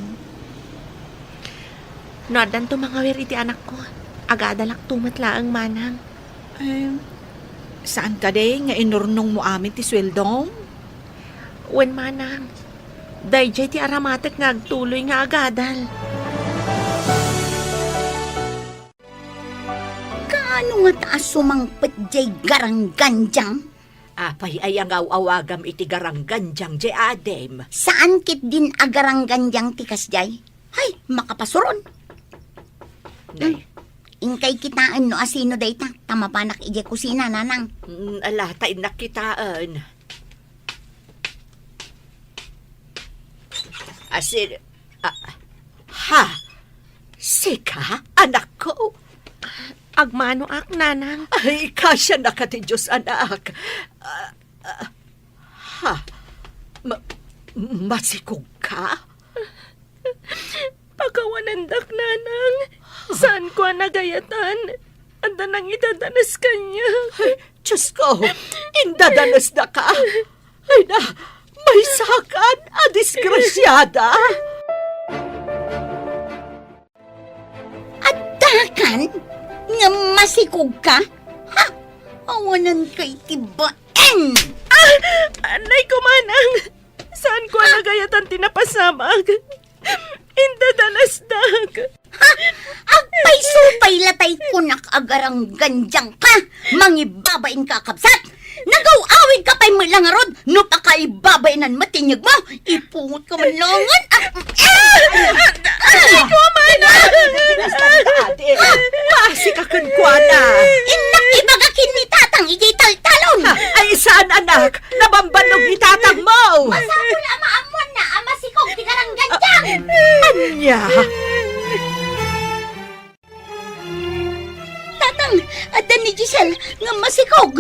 No addanto mangawir iti anakko, agadalakto met laeng, manang. Em, saan kadi nga inurnongmo amin ti sueldom? Wen, manang. Daydiay ti aramatek nga agtuloy nga agadal. Kaano ngata a sumangpet diay garanggandiang? Apay aya nga aw-awagam iti garanggandiang diay adim? Saan ketdin a garanggandiang ti kasdiay? Hay, makapasuron. Nay. Hmm. Inkay kitaen no asino dayta, ta mapanak idiay kusina, nanang. Mm, ala, ta innak kitaen. Asin, ah, ha? Sika, anakko? Agmanoak, nanang. Ay, kasianaka ti Dios, anak. Ah, ah, ha? Ma-, masikog ka? Pakawanendak, nanang. Saanko a nagayatan. Adda nangidadanes kaniak. Ay, Diosko, indadanesdaka. Ay na, maysakan a disgrasiada. Addakan nga masikog ka? Ha? Awanan kay ti baeng! Ah! Anay ko, manang! Saanko a nagayatan ti napasamak. Indadanesdak. Ha? Agpayso pay la tay kunak a garanggandiang ka! Mangibabain ka, kabsat! Nagaw-awid ka pay met la ngarud no pakaibabainan met ti inyegmo! Ipungot ka man laengen! Ah! Ah! Ay, kumana! Basika kenkuana! Innak ibaga ken ni tatang idiay taltalon! Ah, ay, saan, anak? Nabambannog ni tatangmo! Masapul a maammuanna a masikog ti garanggandiang! Ania? Tatang, adda ni Giselle nga masikog.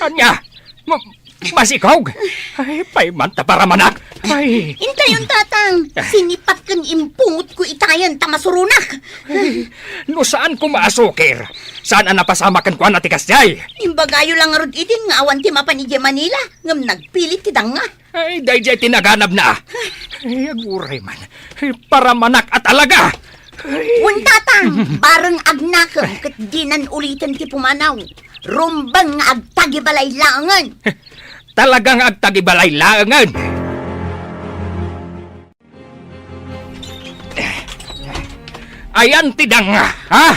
Ania? Ma-, masikog? Ay, pay man ta paramanak. Ay. Intayon, tatang. Sinipat ken impungot ko itayan ta masuronak. Ay, no saan ko maasukir, saan a napasamak kenkuana ti kasdiay? Imbagayo la ngarud idin nga awan ti mapan idiay Manila, ngem nagpilit ti danga. Ay, daydiay ti naganabna. Ay, aguray man. Ay, paramanak a talaga. Ay. Wen, tatang, bareng agnakem ket dinan uliten ti pumanaw. Rumbeng nga agtagibalay laengen. Talaga nga agtagibalay laengen. Ayan ti danga, ha?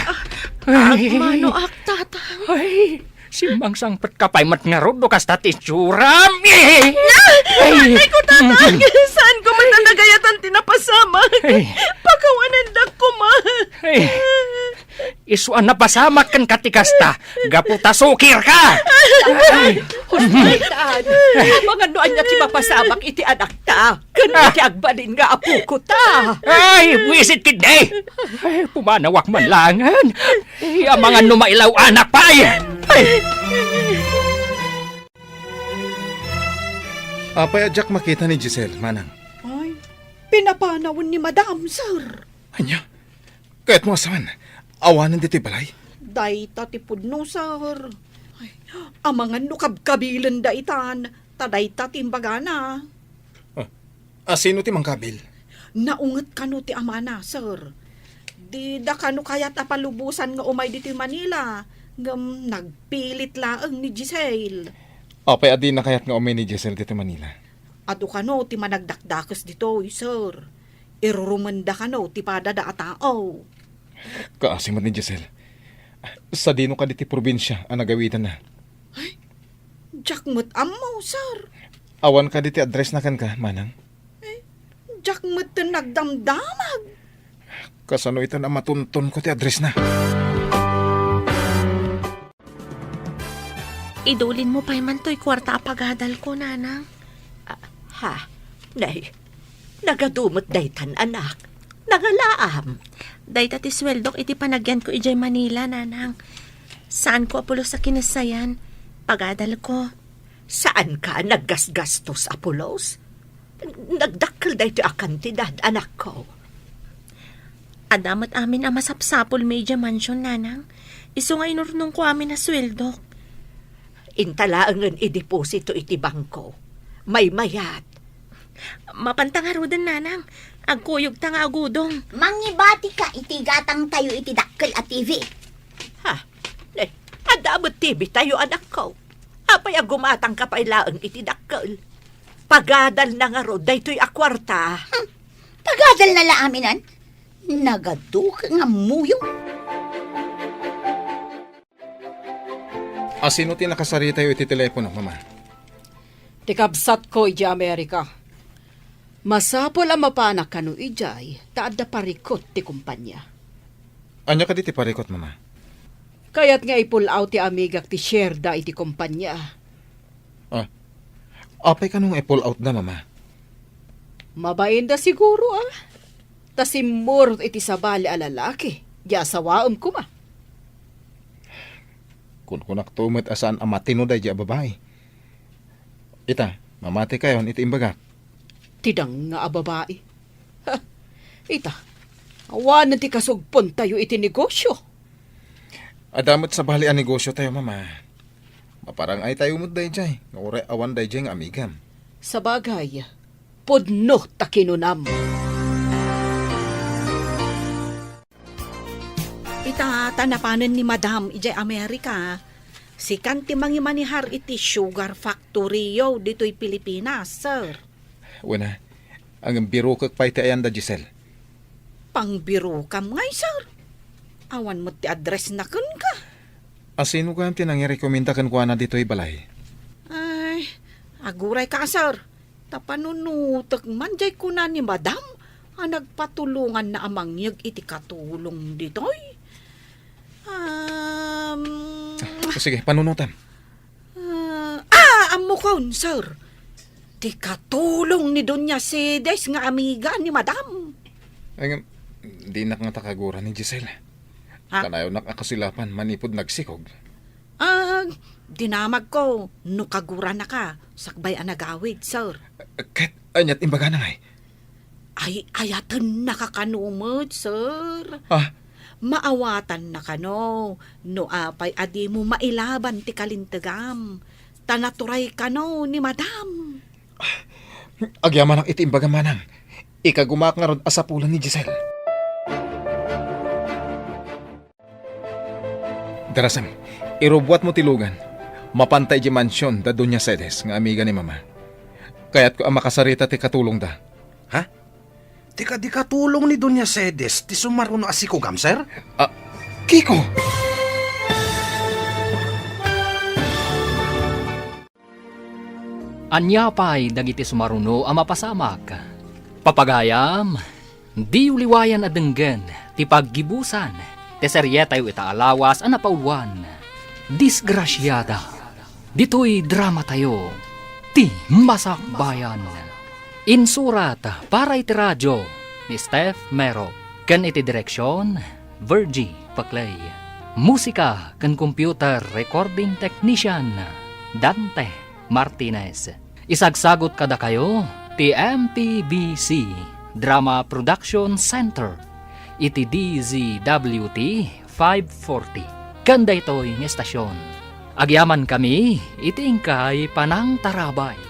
Ay. Agmanoak, tatang. Ay, simmangsangpet ka pay met ngarud no kasta ti itsuram. Eh! Ay! Ay ko, tatang! Mm-mm. Saan ko man nagayatan ti napasamak? Ay. Pakawanendak koma. Ay. Isu a napasamak kenka ti kasta, gapu ta sukir ka. Ay, husay taan. Amangan no ania ti mapasamak iti anakta, ken iti agbalin nga apokota. Ay, buisit ketdi. Ay, pumanawak man laengen. Ay, amangan no mailaw-anak pay. Ay. Apay a diak makita ni Giselle, manang? Ay, pinapanawen ni Madam, sir. Ania? Kayatmo a saan? Awanen ditoy balay? Dayta ti pudno, sir. Ay, amangan no kabkabilenda itan. Ta dayta ti imbagana. Ah, a, sino ti mangkabil? Naunget kano ti amana, sir. Dida kano kayat a palubosan nga umay ditoy Manila, ngem nagpilit laeng ni Giselle. Apay a dina kayat nga umay ni Giselle ditoy Manila? Adu kano ti managdakdakes ditoy, sir. Irurumenda kano ti padada a tao. Kaasi met ni Giselle. Sadino kadi ti probinsia a nagawidanna? Ay, diak met ammo, sir. Awan kadi ti addressna kenka, manang? Eh, diak met nagdamdamag. Kasano itan a matuntonko ti addressna? Idulinmo pay man toy kuarta a pagadalko, nanang. Ah, ha? Nay, nagadu met daytan, anak. Nangalaam. Dayta ti sueldok iti panagyanko idiay Manila, nanang. Saanko a pulos a kinassayan. Pagadalko. Saanka a naggasgastos a pulos? Nagdakkel daytoy a kantidad, anakko. Adda met amin a masapsapulmi idiay mansion, nanang. Isu nga inurnongko amin a sueldok. Inta laengen ideposito iti bangko. Maymayat. Mapanta ngaruden, nanang. Agkuyogta nga agudong. Mangibatika iti gatangtayo iti dakkel a T V. Ha? Eh, adda met T V tayo, anakko. Apay a gumatangka pay laeng iti dakkel? Pagadalna ngarud daytoy a kuarta. Hmm. Pagadalna la aminan? Nagadu nga ammoyo. A, sino ti nakasaritayo iti telepono, Mama? Ti kabsatko idiay Amerika. Masapul a mapanak kano idiay ta adda parikut ti kompania. Ania kadi ti parikut, Mama? Kayat nga i-pull out ti amigak ti shareda iti kompania. Ah, apay kano nga i-pull outda, Mama? Mabainda siguro, a. Ta simmurot iti sabali a lalaki, di asawaem koma. Kunkunakto met a saan a matino daydi a babai. Ita, mamatikayon iti imbagak. Ti danga a babai. Ha, ita, awanen ti kasugpontayo iti negosyo. Adda met sabali a negosyotayo, Mama. Maparang-aytayo met daydiay, nga uray awan daydiay nga amigam. Sabagay, pudno ta kinunam. Ita, ta napanen ni Madam idiay Amerika, sikan ti mangimanihar iti sugar factory-yo ditoy Pilipinas, sir. Wen a, ngem birokek pay ti ayan da Giselle. Pangbirokam ngay, sir. Awan met ti addressna kenka. A, sino gayam ti nangirekomenda kenkuana ditoy balay? Ay, agurayka, sir. Ta panunotek man diay kuna ni Madam a nagpatulonganna a mangyeg iti katulong ditoy. Um, Ah, sige, panunotam. Ah, ah, ammokon, sir. Ti katulong ni Doña Cedes nga amiga ni Madam. Ay, ngem, dinak ngata kagura ni Giselle. Ha? Kanayonnak a kasilapan manipud nagsikog. Ah, dinamagko no kaguranaka sakbay a nagawid, sir. Ket aniat imbagana ngay? Ay, ayatennaka kano met, sir. Ah? Maawatannaka no, no apay a dimo mailaban ti kalintegam. Ta naturay kano ni Madam. Agyamanak iti imbagam, manang. Ikagumaak ngarud a sapulan ni Giselle. Darasem, irubuatmo ti lugan. Mapanta idiay mansion da Doña Cedes nga amiga ni Mama. Kayatko a makasarita ti katulongda. Ha? Ti kadi katulong ni Doña Cedes ti sumaruno a sikogam, sir? Ah, Kiko! Ania pay dagiti sumaruno a mapasamak? Papagayam, diyo liwayan a denggen ti paggibusan ti serietayo ita a lawas a napauluan, Disgrasiada. Ditoy dramatayo, Ti Masakbayan. Insurat para iti radio ni Steph Mero ken iti direksion, Virgie Paclay. Musika ken computer recording technician, Dante Martinez. Isagsagut kadakayo ti M P B C Drama Production Center iti D Z W T five forty. Ken daytoy nga estasion, agyamankami iti inkay panangtarabay.